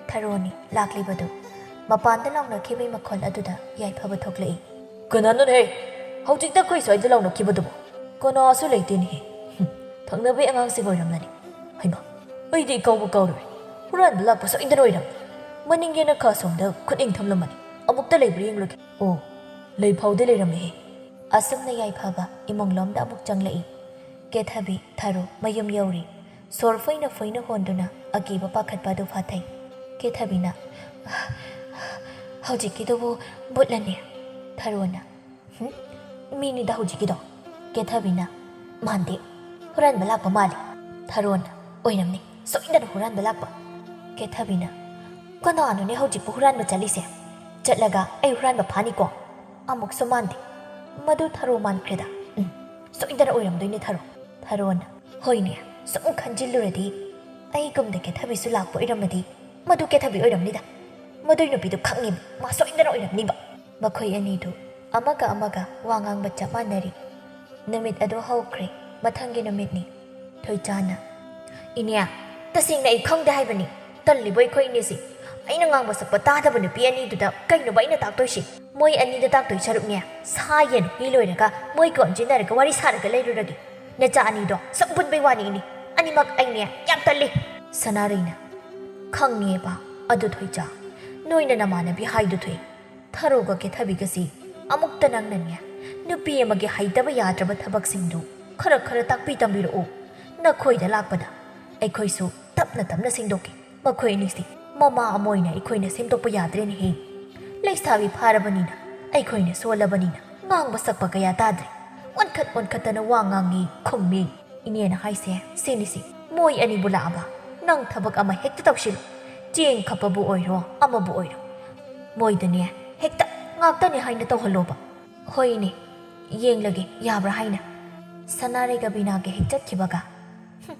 ꯊꯔꯣꯅꯤ ꯂꯥꯛꯂꯤꯕꯗꯨ꯫ ꯃꯄꯥꯟꯗ ꯂꯥꯎꯅꯈꯤꯕꯒꯤ ꯃꯈꯣꯜ ꯑꯗꯨꯗ ꯌꯥꯏꯐꯕ ꯊꯣꯛꯂꯛꯏ꯫ "ꯀꯅꯥꯅꯣꯅꯦꯍꯦ? ꯍꯧꯖꯤꯛꯇ ꯑꯩꯈꯣꯏ ꯁ꯭ꯋꯥꯏꯗ ꯂꯥꯎꯅꯈꯤꯕꯗꯨꯕꯨ? ꯀꯅꯥꯁꯨ ꯂꯩꯇꯦꯅꯦꯍꯦ꯫ ꯍꯨꯝ, ꯊꯪꯅꯕꯒꯤ ꯑꯉꯥꯡꯁꯤꯡ ꯑꯣꯏꯔꯝꯂꯅꯤ꯫ ꯍꯩꯃꯥ, ꯑꯩꯗꯤ ꯏꯀꯥꯎꯕꯨ ꯀꯥꯎꯔꯨꯔꯦ꯫ ꯍꯨꯔꯥꯟꯕ ꯂꯥꯛꯄ ꯁꯣꯏꯗꯅ ꯑꯣꯏꯔꯝꯃꯤ꯫ ꯃꯅꯤꯡ ꯌꯦꯅꯈꯥ ꯑꯁꯣꯝꯗ ꯈꯨꯠ ꯏꯪ ꯊꯝꯂꯝꯃꯅꯤ꯫ ꯑꯃꯨꯛꯇ ꯂꯩꯕ꯭ꯔꯥ ꯌꯦꯡꯂꯨꯒꯦ꯫ ꯑꯣ, ꯂꯩꯐꯥꯎꯗꯤ ꯂꯩꯔꯝꯃꯦꯍꯦ꯫" ꯑꯁꯨꯝꯅ ꯌꯥꯏꯐꯕ ꯏꯃꯨꯡꯂꯣꯝꯗ ꯑꯃꯨꯛ ꯆꯪꯂꯛꯏ꯫ ꯀꯦꯊꯕꯤ ꯊꯔꯣ ꯃꯌꯨꯝ ꯌꯧꯔꯤ꯫ ꯁꯣꯔ ꯐꯨꯏꯅ ꯐꯨꯏꯅ ꯍꯣꯟꯗꯨꯅ ꯑꯀꯤꯕ ꯄꯥꯈꯠꯄ ꯑꯗꯨ ꯐꯥꯊꯩ꯫ ꯀꯦꯊꯕꯤꯅ, "ꯍꯧꯖꯤꯛꯀꯤꯗꯨꯕꯨ ꯕꯨꯠꯂꯅꯦ?" ꯊꯔꯣꯅ, "ꯍꯨꯝ? ꯃꯤꯅꯤꯗ ꯍꯧꯖꯤꯛꯀꯤꯗꯣ꯫" ꯀꯦꯊꯕꯤꯅ, "ꯃꯥꯟꯗꯦ, ꯍꯨꯔꯥꯟꯕ ꯂꯥꯛꯄ ꯃꯥꯜꯂꯤ꯫" ꯊꯔꯣꯅ, "ꯑꯣꯏꯔꯝꯅꯤ, ꯁꯣꯏꯗꯅ ꯍꯨꯔꯥꯟꯕ ꯂꯥꯛꯄ꯫" ꯀꯦꯊꯕꯤꯅ, "ꯀꯅꯥꯅꯣꯅꯦ ꯍꯧꯖꯤꯛꯄꯨ ꯍꯨꯔꯥꯟꯕ ꯆꯠꯂꯤꯁꯦ? ꯆꯠꯂꯒ ꯑꯩ ꯍꯨꯔꯥꯟꯕ ꯐꯥꯅꯤꯀꯣ꯫" ꯑꯃꯨꯛꯁꯨ ꯃꯥꯟꯗꯦ꯫ ꯃꯗꯨ ꯊꯔꯣ ꯃꯥꯟꯈ꯭ꯔꯦꯗ꯫ ꯎꯝ, ꯁꯣꯏꯗꯅ ꯑꯣꯏꯔꯝꯗꯣꯏꯅꯦ ꯊꯔꯣ꯫ ꯊꯔꯣꯅ, ꯍꯣꯏꯅꯦ, ꯁꯨꯝ ꯈꯟꯖꯤꯜꯂꯨꯔꯗꯤ ꯑꯩꯒꯨꯝꯗ ꯀꯦꯊꯕꯤꯁꯨ ꯂꯥꯛꯄ ꯑꯣꯏꯔꯝꯃꯗꯤ ꯃꯗꯨ ꯀꯦꯊꯕꯤ ꯑꯣꯏꯔꯝꯅꯤꯗ꯫ ꯃꯗꯨꯏ ꯅꯨꯄꯤꯗꯨ ꯈꯪꯉꯤꯕ, ꯃꯥ ꯁꯣꯏꯗꯅ ꯑꯣꯏꯔꯝꯅꯤꯕ꯫ ꯃꯈꯣꯏ ꯑꯅꯤꯗꯨ ꯑꯃꯒ ꯑꯃꯒ ꯋꯥ ꯉꯥꯡꯕ ꯆꯞ ꯃꯥꯟꯅꯔꯤ꯫ ꯅꯨꯃꯤꯠ ꯑꯗꯨ ꯍꯧꯈ꯭ꯔꯦ꯫ ꯃꯊꯪꯒꯤ ꯅꯨꯃꯤꯠꯅꯤ꯫ ꯊꯣꯏꯆꯥꯅ, ꯏꯅꯦ, ꯇꯁꯦꯡꯅ ꯑꯩ ꯈꯪꯗꯦ ꯍꯥꯏꯕꯅꯤ꯫ ꯇꯜꯂꯤꯕꯣ ꯑꯩꯈꯣꯏ ꯏꯅꯦꯁꯤ? ꯑꯩꯅ ꯉꯥꯡꯕ ꯁꯛꯄ ꯇꯥꯗꯕ ꯅꯨꯄꯤ ꯑꯅꯤꯗꯨꯗ ꯀꯩꯅꯣꯕ ꯑꯩꯅ ꯇꯥꯛꯇꯣꯏꯁꯤ? ꯃꯣꯏ ꯑꯅꯤꯗ ꯇꯥꯛꯇꯣꯏ ꯁꯔꯨꯛꯅꯦ, ꯁꯥ ꯌꯦꯟ ꯍꯨꯏ ꯂꯣꯏꯔꯒ ꯃꯣꯏꯒ ꯑꯣꯟꯁꯤꯟꯅꯔꯒ ꯋꯥꯔꯤ ꯁꯥꯔꯒ ꯂꯩꯔꯨꯔꯒꯦ꯫ ꯅꯆꯥ ꯑꯅꯤꯗꯣ ꯁꯨꯝ ꯄꯨꯟꯕꯩ ꯋꯥꯅꯤ ꯏꯅꯦ꯫ ꯑꯅꯤꯃꯛ ꯑꯩꯅꯦ ꯌꯥꯝ ꯇꯜꯂꯤ꯫ ꯁꯅꯥꯔꯩꯅ, ꯈꯪꯉꯦꯕ꯫ ꯑꯗꯨ ꯊꯣꯏꯆꯥ, ꯅꯣꯏꯅ ꯅꯃꯥꯟꯅꯕꯤ ꯍꯥꯏꯗꯨ ꯊꯣꯏ꯫ ꯊꯔꯣꯒ ꯀꯦꯊꯕꯤꯒꯁꯤ ꯑꯃꯨꯛꯇ ꯅꯪꯅꯅꯦ, ꯅꯨꯄꯤ ꯑꯃꯒꯤ ꯍꯩꯇꯕ ꯌꯥꯗ꯭ꯔꯕ ꯊꯕꯛꯁꯤꯡꯗꯨ ꯈꯔ ꯈꯔ ꯇꯥꯛꯄꯤ ꯇꯝꯕꯤꯔꯛꯎ꯫ ꯅꯈꯣꯏꯗ ꯂꯥꯛꯄꯗ ꯑꯩꯈꯣꯏꯁꯨ ꯇꯞꯅ ꯇꯞꯅ ꯁꯦꯡꯗꯣꯛꯀꯦ꯫ ꯃꯈꯣꯏ ꯑꯅꯤꯁꯤ ꯃꯃꯥ ꯑꯃ ꯑꯣꯏꯅ ꯑꯩꯈꯣꯏꯅ ꯁꯦꯝꯗꯣꯛꯄ ꯌꯥꯗ꯭ꯔꯦꯅꯦꯍꯦ꯫ ꯂꯩꯁꯥꯕꯤ ꯐꯥꯔꯕꯅꯤꯅ ꯑꯩꯈꯣꯏꯅ ꯁꯣꯜꯂꯕꯅꯤꯅ ꯉꯥꯡꯕ ꯁꯛꯄ ꯀꯌꯥ ꯇꯥꯗ꯭ꯔꯦ꯫ ꯑꯣꯟꯈꯠ ꯑꯣꯟꯈꯠꯇꯅ ꯋꯥ ꯉꯥꯡꯉꯤ ꯈꯨꯝꯃꯤ꯫ ꯏꯅꯦꯅ ꯍꯥꯏꯁꯦ ꯁꯤꯅꯤꯁꯤ, ꯃꯣꯏ ꯑꯅꯤꯕꯨ ꯂꯥꯛꯑꯕ ꯅꯪ ꯊꯕꯛ ꯑꯃ ꯍꯦꯛꯇ ꯇꯧꯁꯤꯜꯂꯨ꯫ ꯆꯦꯡ ꯈꯞꯄꯕꯨ ꯑꯣꯏꯔꯣ ꯑꯃꯕꯨ ꯑꯣꯏꯔꯣ, ꯃꯣꯏꯗꯅꯦ ꯍꯦꯛꯇ ꯉꯥꯛꯇꯅꯦ ꯍꯥꯏꯅ ꯇꯧꯍꯜꯂꯣꯕ꯫ ꯍꯣꯏꯅꯦ, ꯌꯦꯡꯂꯒꯦ ꯌꯥꯕ꯭ꯔꯥ ꯍꯥꯏꯅ꯫ ꯁꯅꯥꯔꯩꯒ ꯕꯤꯅꯥꯒ ꯍꯦꯛ ꯆꯠꯈꯤꯕꯒ, ꯍꯨꯝ,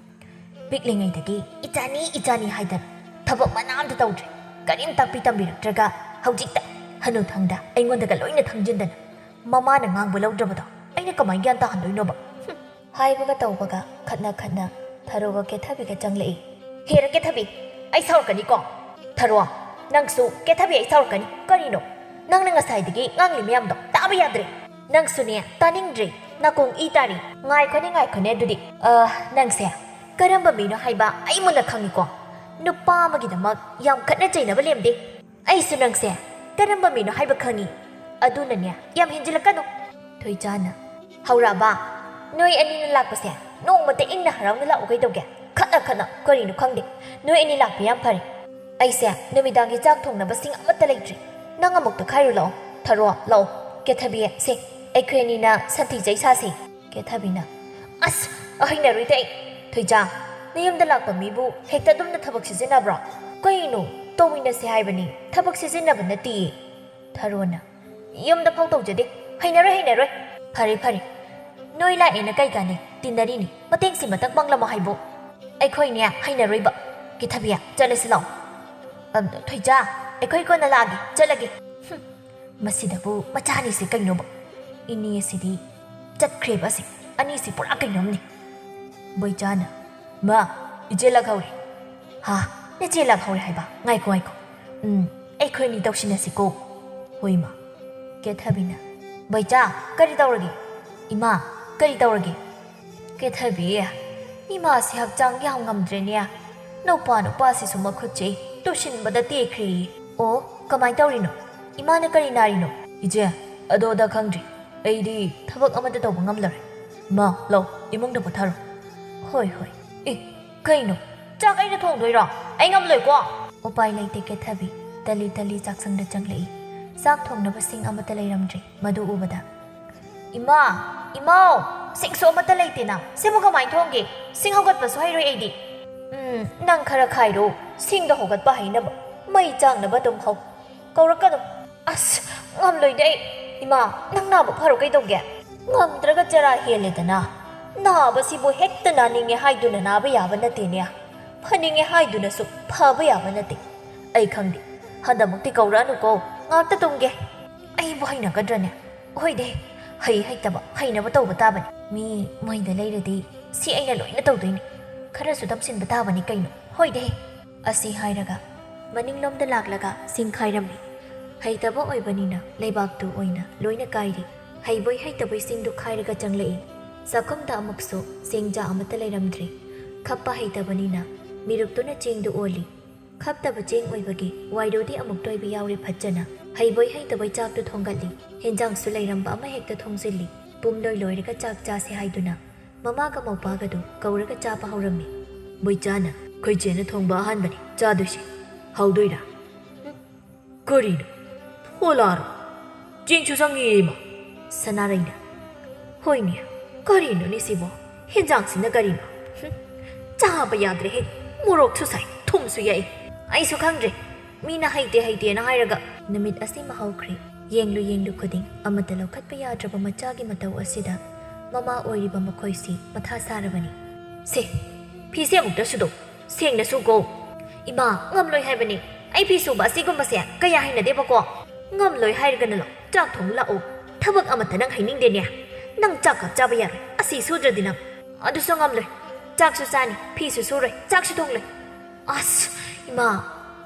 ꯄꯤꯛꯂꯤꯉꯩꯗꯒꯤ ꯏꯆꯥꯅꯤ ꯏꯆꯥꯅꯤ ꯍꯥꯏꯗꯅ ꯊꯕꯛ ꯃꯅꯥ ꯑꯝꯇ ꯇꯧꯗ꯭ꯔꯦ꯫ ꯀꯔꯤꯝ ꯇꯥꯛꯄꯤ ꯇꯝꯕꯤꯔꯛꯇ꯭ꯔꯒ ꯍꯧꯖꯤꯛꯇ ꯍꯅꯨꯊꯪꯗ ꯑꯩꯉꯣꯟꯗꯒ ꯂꯣꯏꯅ ꯊꯪꯖꯤꯟꯗꯅ ꯃꯃꯥꯅ ꯉꯥꯡꯕ ꯂꯧꯗ꯭ꯔꯕꯗꯣ ꯑꯩꯅ ꯀꯃꯥꯏ ꯒ꯭ꯌꯥꯟ ꯇꯥꯍꯟꯗꯣꯏꯅꯣꯕ? ꯍꯨꯝ꯫ ꯍꯥꯏꯕꯒ ꯇꯧꯕꯒ ꯈꯠꯅ ꯈꯠꯅ ꯊꯔꯣꯒ ꯀꯦꯊꯕꯤꯒ ꯆꯪꯂꯛꯏ꯫ ꯍꯦꯔ ꯀꯦꯊꯕꯤ, ꯑꯩ ꯁꯥꯎꯔꯛꯀꯅꯤꯀꯣ꯫ ꯊꯔꯣ, ꯅꯪꯁꯨ ꯀꯦꯊꯕꯤ ꯑꯩ ꯁꯥꯎꯔꯛꯀꯅꯤ꯫ ꯀꯔꯤꯅꯣ? ꯅꯪꯅ ꯉꯁꯥꯏꯗꯒꯤ ꯉꯥꯡꯂꯤ ꯃꯌꯥꯝꯗꯣ ꯇꯥꯕ ꯌꯥꯗ꯭ꯔꯦ꯫ ꯅꯪꯁꯨꯅꯦ, ꯇꯥꯅꯤꯡꯗ꯭ꯔꯦ꯫ ꯅꯥꯀꯣꯡ ꯏ ꯇꯥꯔꯤ꯫ ꯉꯥꯏꯈꯣꯅꯦ, ꯉꯥꯏꯈꯣꯅꯦ ꯑꯗꯨꯗꯤ꯫ ꯑ, ꯅꯪꯁꯦ ꯀꯔꯝꯕ ꯃꯤꯅꯣ ꯍꯥꯏꯕ ꯑꯩ ꯃꯨꯟꯅ ꯈꯪꯉꯤꯀꯣ꯫ ꯅꯨꯄꯥ ꯑꯃꯒꯤꯗꯃꯛ ꯌꯥꯝ ꯈꯠꯅ ꯆꯩꯅꯕ ꯂꯦꯝꯗꯦ꯫ ꯑꯩꯁꯨ ꯅꯪꯁꯦ ꯀꯔꯝꯕ ꯃꯤꯅꯣ ꯍꯥꯏꯕ ꯈꯪꯉꯤ꯫ ꯑꯗꯨꯅꯅꯦ, ꯌꯥꯝ ꯍꯦꯟꯖꯤꯜꯂꯛꯀꯅꯨ꯫ ꯊꯣꯏꯆꯥꯅ, ꯍꯧꯔꯛꯑꯕ? ꯅꯣꯏ ꯑꯅꯤꯅ ꯂꯥꯛꯄꯁꯦ ꯅꯣꯡꯃꯇ ꯏꯪꯅ ꯍꯔꯥꯎꯅ ꯂꯥꯛꯎ ꯀꯩꯗꯧꯒꯦ? ꯈꯠꯅ ꯈꯠꯅ ꯀꯔꯤꯅꯣ ꯈꯪꯗꯦ꯫ ꯅꯣꯏ ꯑꯅꯤ ꯂꯥꯛꯄ ꯌꯥꯝ ꯐꯔꯦ꯫ ꯑꯩꯁꯦ ꯅꯨꯃꯤꯗꯥꯡꯒꯤ ꯆꯥꯛ ꯊꯣꯡꯅꯕꯁꯤꯡ ꯑꯃꯠꯇ ꯂꯩꯇ꯭ꯔꯤ꯫ ꯅꯪ ꯑꯃꯨꯛꯇ ꯈꯥꯏꯔꯨ ꯂꯥꯛꯑꯣ꯫ ꯊꯔꯣ, ꯂꯥꯛꯑꯣ꯫ ꯀꯦꯊꯕꯤ, ꯁꯦ, ꯑꯩꯈꯣꯏ ꯑꯅꯤꯅ ꯁꯟꯊꯤ ꯆꯩ ꯁꯥꯁꯤ꯫ ꯀꯦꯊꯕꯤꯅ, ꯑꯁ, ꯍꯩꯅꯔꯣꯏꯗ ꯑꯩ꯫ ꯊꯣꯏꯆꯥ, ꯅꯌꯨꯝꯗ ꯂꯥꯛꯄ ꯃꯤꯕꯨ ꯍꯦꯛꯇ ꯑꯗꯨꯝꯅ ꯊꯕꯛ ꯁꯤꯖꯤꯟꯅꯕ꯭ꯔꯣ? ꯀꯩꯅꯣ, ꯇꯧꯃꯤꯟꯅꯁꯦ ꯍꯥꯏꯕꯅꯤ, ꯊꯕꯛ ꯁꯤꯖꯤꯟꯅꯕ ꯅꯠꯇꯤꯌꯦ꯫ ꯊꯔꯣꯅ, ꯌꯨꯝꯗ ꯐꯥꯎ ꯇꯧꯖꯗꯦ꯫ ꯍꯩꯅꯔꯣꯏ, ꯍꯩꯅꯔꯣꯏ꯫ ꯐꯔꯦ, ꯐꯔꯦ꯫ ꯅꯣꯏ ꯂꯥꯛꯑꯦꯅ ꯀꯩ ꯀꯥꯟꯅꯩ? ꯇꯤꯟꯅꯔꯤꯅꯤ꯫ ꯃꯇꯦꯡꯁꯤ ꯑꯃꯇꯪ ꯄꯥꯡꯂꯝꯃꯣ ꯍꯥꯏꯕꯣ꯫ ꯑꯩꯈꯣꯏꯅꯦ ꯍꯩꯅꯔꯣꯏꯕ꯫ ꯀꯦꯊꯕꯤ, ꯆꯠꯂꯁꯤ ꯂꯥꯛꯑꯣ꯫ ꯑꯝ, ꯊꯣꯏꯖꯥ, ꯑꯩꯈꯣꯏ ꯀꯣꯟꯅ ꯂꯥꯛꯑꯒꯦ꯫ ꯆꯠꯂꯒꯦ꯫ ꯍꯨꯝ, ꯃꯁꯤꯗꯕꯨ ꯃꯆꯥꯅꯤꯁꯦ ꯀꯩꯅꯣꯕ? ꯏꯅꯦ ꯑꯁꯤꯗꯤ ꯆꯠꯈ꯭ꯔꯦꯕ ꯑꯁꯤ꯫ ꯑꯅꯤꯁꯤ ꯄꯨꯔꯥ ꯀꯩꯅꯣꯝꯅꯤ꯫ ꯕꯣꯏꯆꯥꯅ, "ꯃꯥ, ꯏꯆꯦ ꯂꯥꯛꯍꯧꯔꯦ꯫" "ꯍꯥ? ꯅꯆꯦ ꯂꯥꯛꯍꯧꯔꯦ ꯍꯥꯏꯕ? ꯉꯥꯏꯈꯣ, ꯉꯥꯏꯈꯣ꯫ ꯎꯝ, ꯑꯩꯈꯣꯏ ꯑꯅꯤ ꯇꯧꯁꯤꯟꯅꯁꯤꯀꯣ꯫" "ꯍꯣꯏ, ꯃꯥ꯫" ꯀꯦꯊꯕꯤꯅ, "ꯕꯣꯏꯆꯥ, ꯀꯔꯤ ꯇꯧꯔꯒꯦ? ꯏꯃꯥ, ꯀꯔꯤ ꯇꯧꯔꯒꯦ?" ꯀꯦꯊꯕꯤ, "ꯏꯃꯥꯁꯤ ꯍꯛꯆꯥꯡ ꯌꯥꯝ ꯉꯝꯗ꯭ꯔꯦꯅꯦ꯫ ꯅꯨꯄꯥ ꯅꯨꯄꯥꯁꯤꯁꯨ ꯃꯈꯨꯠꯁꯦ ꯇꯨꯁꯤꯟꯕꯗ ꯇꯦꯛꯈ꯭ꯔꯦꯌꯦ꯫" "ꯑꯣ, ꯀꯃꯥꯏ ꯇꯧꯔꯤꯅꯣ? ꯏꯃꯥꯅ ꯀꯔꯤ ꯅꯥꯔꯤꯅꯣ?" "ꯏꯆꯦ, ꯑꯗꯣꯗ ꯈꯪꯗ꯭ꯔꯤ꯫ ꯑꯩꯗꯤ ꯊꯕꯛ ꯑꯃꯠꯇ ꯇꯧꯕ ꯉꯝꯂꯔꯣꯏ꯫ ꯃꯥ, ꯂꯥꯎ, ꯏꯃꯨꯡꯗ ꯄꯣꯊꯥꯔꯣ꯫" "ꯍꯣꯏ, ꯍꯣꯏ꯫" "ꯑꯦ, ꯀꯩꯅꯣ? ꯆꯥꯛ ꯑꯩꯅ ꯊꯣꯡꯗꯣꯏꯔꯣ? ꯑꯩ ꯉꯝꯂꯣꯏꯀꯣ꯫" ꯎꯄꯥꯏ ꯂꯩꯇꯦ, ꯀꯦꯊꯕꯤ ꯇꯂꯤ ꯇꯂꯤ ꯆꯥꯛꯁꯪꯗ ꯆꯪꯂꯛꯏ꯫ ꯆꯥꯛ ꯊꯣꯡꯅꯕ ꯁꯤꯡ ꯑꯃꯠꯇ ꯂꯩꯔꯝꯗ꯭ꯔꯦ꯫ ꯃꯗꯨ ꯎꯕꯗ, "ꯏꯃꯥ, ꯏꯃꯥꯎ, ꯁꯤꯡꯁꯨ ꯑꯃꯠꯇ ꯂꯩꯇꯦꯅ, ꯁꯤꯕꯨ ꯀꯃꯥꯏ ꯊꯣꯡꯒꯦ? ꯁꯤꯡ ꯍꯧꯒꯠꯄꯁꯨ ꯍꯩꯔꯣꯏ ꯑꯩꯗꯤ꯫" "ꯎꯝ, ꯅꯪ ꯈꯔ ꯈꯥꯏꯔꯣ, ꯁꯤꯡꯗꯣ ꯍꯧꯒꯠꯄ ꯍꯩꯅꯕ, ꯃꯩ ꯆꯥꯛꯅꯕ ꯑꯗꯨꯝ ꯍꯧ꯫ ꯀꯧꯔꯛꯀꯅꯨ꯫" "ꯑꯁ, ꯉꯝꯂꯣꯏꯗ ꯑꯩ꯫" "ꯏꯃꯥ, ꯅꯪ ꯅꯥꯕ ꯐꯔꯣ ꯀꯩꯗꯧꯒꯦ?" "ꯉꯝꯗ꯭ꯔꯒ ꯆꯔꯥ ꯍꯦꯜꯂꯦꯗꯅ꯫ ꯅꯥꯕꯁꯤꯕꯨ ꯍꯦꯛꯇ ꯅꯥꯅꯤꯡꯉꯦ ꯍꯥꯏꯗꯨꯅ ꯅꯥꯕ ꯌꯥꯕ ꯅꯠꯇꯦꯅꯦ꯫ ꯐꯅꯤꯡꯉꯦ ꯍꯥꯏꯗꯨꯅꯁꯨ ꯐꯕ ꯌꯥꯕ ꯅꯠꯇꯦ꯫ ꯑꯩ ꯈꯪꯗꯦ, ꯍꯟꯗꯛꯃꯨꯛꯇꯤ ꯀꯧꯔꯛꯑꯅꯨꯀꯣ, ꯉꯥꯛꯇ ꯇꯨꯝꯒꯦ꯫" "ꯑꯩꯕꯨ ꯍꯩꯅꯒꯗ꯭ꯔꯅꯦ?" "ꯍꯣꯏꯗꯦ, ꯍꯩ ꯍꯩꯇꯕ ꯍꯩꯅꯕ ꯇꯧꯕ ꯇꯥꯕꯅꯤ꯫ ꯃꯤ ꯃꯣꯏꯗ ꯂꯩꯔꯗꯤ ꯁꯤ ꯑꯩꯅ ꯂꯣꯏꯅ ꯇꯧꯗꯣꯏꯅꯤ꯫ ꯈꯔꯁꯨ ꯇꯝꯁꯤꯟꯕ ꯇꯥꯕꯅꯤ ꯀꯩꯅꯣ꯫ ꯍꯣꯏꯗꯦ꯫" ꯑꯁꯤ ꯍꯥꯏꯔꯒ ꯃꯅꯤꯡꯂꯣꯝꯗ ꯂꯥꯛꯂꯒ ꯁꯤꯡ ꯈꯥꯏꯔꯝꯃꯤ꯫ ꯍꯩꯇꯕ ꯑꯣꯏꯕꯅꯤꯅ ꯂꯩꯕꯥꯛꯇꯨ ꯑꯣꯏꯅ ꯂꯣꯏꯅ ꯀꯥꯏꯔꯤ꯫ ꯍꯩꯕꯣꯏ ꯍꯩꯇꯕꯣꯏ ꯁꯤꯡꯗꯨ ꯈꯥꯏꯔꯒ ꯆꯪꯂꯛꯏ꯫ ꯆꯥꯛꯈꯨꯝꯗ ꯑꯃꯨꯛꯁꯨ ꯆꯦꯡ ꯆꯥꯛ ꯑꯃꯠꯇ ꯂꯩꯔꯝꯗ꯭ꯔꯦ꯫ ꯈꯞꯄ ꯍꯩꯇꯕꯅꯤꯅ ꯃꯤꯔꯨꯞꯇꯨꯅ ꯆꯦꯡꯗꯨ ꯑꯣꯜꯂꯤ꯫ ꯈꯞꯇꯕ ꯆꯦꯡ ꯑꯣꯏꯕꯒꯤ ꯋꯥꯏꯔꯨꯗꯤ ꯑꯃꯨꯛ ꯇꯣꯏꯕ ꯌꯥꯎꯔꯦ ꯐꯖꯅ꯫ ꯍꯩꯕꯣꯏ ꯍꯩꯇꯕꯣꯏ ꯆꯥꯛꯇꯨ ꯊꯣꯡꯒꯠꯂꯤ꯫ ꯍꯦꯟꯖꯥꯡꯁꯨ ꯂꯩꯔꯝꯕ ꯑꯃꯍꯦꯛꯇ ꯊꯣꯡꯖꯤꯜꯂꯤ꯫ ꯄꯨꯝꯂꯣꯏ ꯂꯣꯏꯔꯒ ꯆꯥꯛ ꯆꯥꯁꯦ ꯍꯥꯏꯗꯨꯅ ꯃꯃꯥꯒ ꯃꯧꯄꯥꯒꯗꯨ ꯀꯧꯔꯒ ꯆꯥꯕ ꯍꯧꯔꯝꯃꯤ꯫ "ꯕꯣꯏꯆꯥꯅ, ꯑꯩꯈꯣꯏ ꯆꯦꯅ ꯊꯣꯡꯕ ꯑꯍꯥꯟꯕꯅꯤ ꯆꯥꯗꯣꯏꯁꯤ꯫ ꯍꯥꯎꯗꯣꯏꯔꯥ?" "ꯎꯝ, ꯀꯔꯤꯅꯣ? ꯐꯣꯂꯥꯔꯣ? ꯆꯦꯡꯁꯨ ꯆꯪꯉꯤ ꯏꯃꯥ꯫" ꯁꯅꯥꯔꯩꯅ, "ꯍꯣꯏꯅꯦ, ꯀꯔꯤꯅꯣꯅꯦ ꯁꯤꯕꯣ? ꯍꯦꯟꯖꯥꯡꯁꯤꯅ ꯀꯔꯤꯅꯣ? ꯍꯨꯝ, ꯆꯥꯕ ꯌꯥꯗ꯭ꯔꯦꯍꯦ꯫ ꯃꯣꯔꯣꯛꯁꯨ ꯁꯥꯏ, ꯊꯨꯝꯁꯨ ꯌꯥꯛꯏ꯫ ꯑꯩꯁꯨ ꯈꯪꯗ꯭ꯔꯦ꯫ ꯃꯤꯅ ꯍꯩꯇꯦ ꯍꯩꯇꯦꯅ ꯍꯥꯏꯔꯒ꯫" ꯅꯨꯃꯤꯠ ꯑꯁꯤꯃ ꯍꯧꯈ꯭ꯔꯦ꯫ ꯌꯦꯡꯂꯨ ꯌꯦꯡꯂꯨ ꯈꯨꯗꯤꯡ ꯑꯃꯠꯇ ꯂꯧꯈꯠꯄ ꯌꯥꯗ꯭ꯔꯕ ꯃꯆꯥꯒꯤ ꯃꯇꯧ ꯑꯁꯤꯗ ꯃꯃꯥ ꯑꯣꯏꯔꯤꯕ ꯃꯈꯣꯏꯁꯤ ꯃꯊꯥ ꯁꯥꯔꯕꯅꯤ꯫ "ꯁꯦ, ꯐꯤꯁꯦ ꯑꯃꯨꯛꯇ ꯁꯨꯗꯣꯛ, ꯁꯦꯡꯅ ꯁꯨꯀꯣ꯫ ꯏꯃꯥ, ꯉꯝꯂꯣꯏ ꯍꯥꯏꯕꯅꯤ꯫ ꯑꯩ ꯐꯤ ꯁꯨꯕ ꯑꯁꯤꯒꯨꯝꯕꯁꯦ ꯀꯌꯥ ꯍꯩꯅꯗꯦꯕꯀꯣ꯫ ꯉꯝꯂꯣꯏ ꯍꯥꯏꯔꯒꯅ ꯂꯥꯛꯑꯣ, ꯆꯥꯛ ꯊꯣꯡ ꯂꯥꯛꯑꯣ꯫ ꯊꯕꯛ ꯑꯃꯠꯇ ꯅꯪ ꯍꯩꯅꯤꯡꯗꯦꯅꯦ꯫ ꯅꯪ ꯆꯥꯛ ꯀꯞ ꯆꯥꯕ ꯌꯥꯔꯣꯏ ꯑꯁꯤ ꯁꯨꯗ꯭ꯔꯗꯤ ꯅꯪ꯫ ꯑꯗꯨꯁꯨ ꯉꯝꯂꯣꯏ꯫ ꯆꯥꯛꯁꯨ ꯆꯥꯅꯤ, ꯐꯤꯁꯨ ꯁꯨꯔꯣꯏ, ꯆꯥꯛꯁꯨ ꯊꯣꯡꯂꯣꯏ꯫ ꯑꯁ, ꯏꯃꯥ,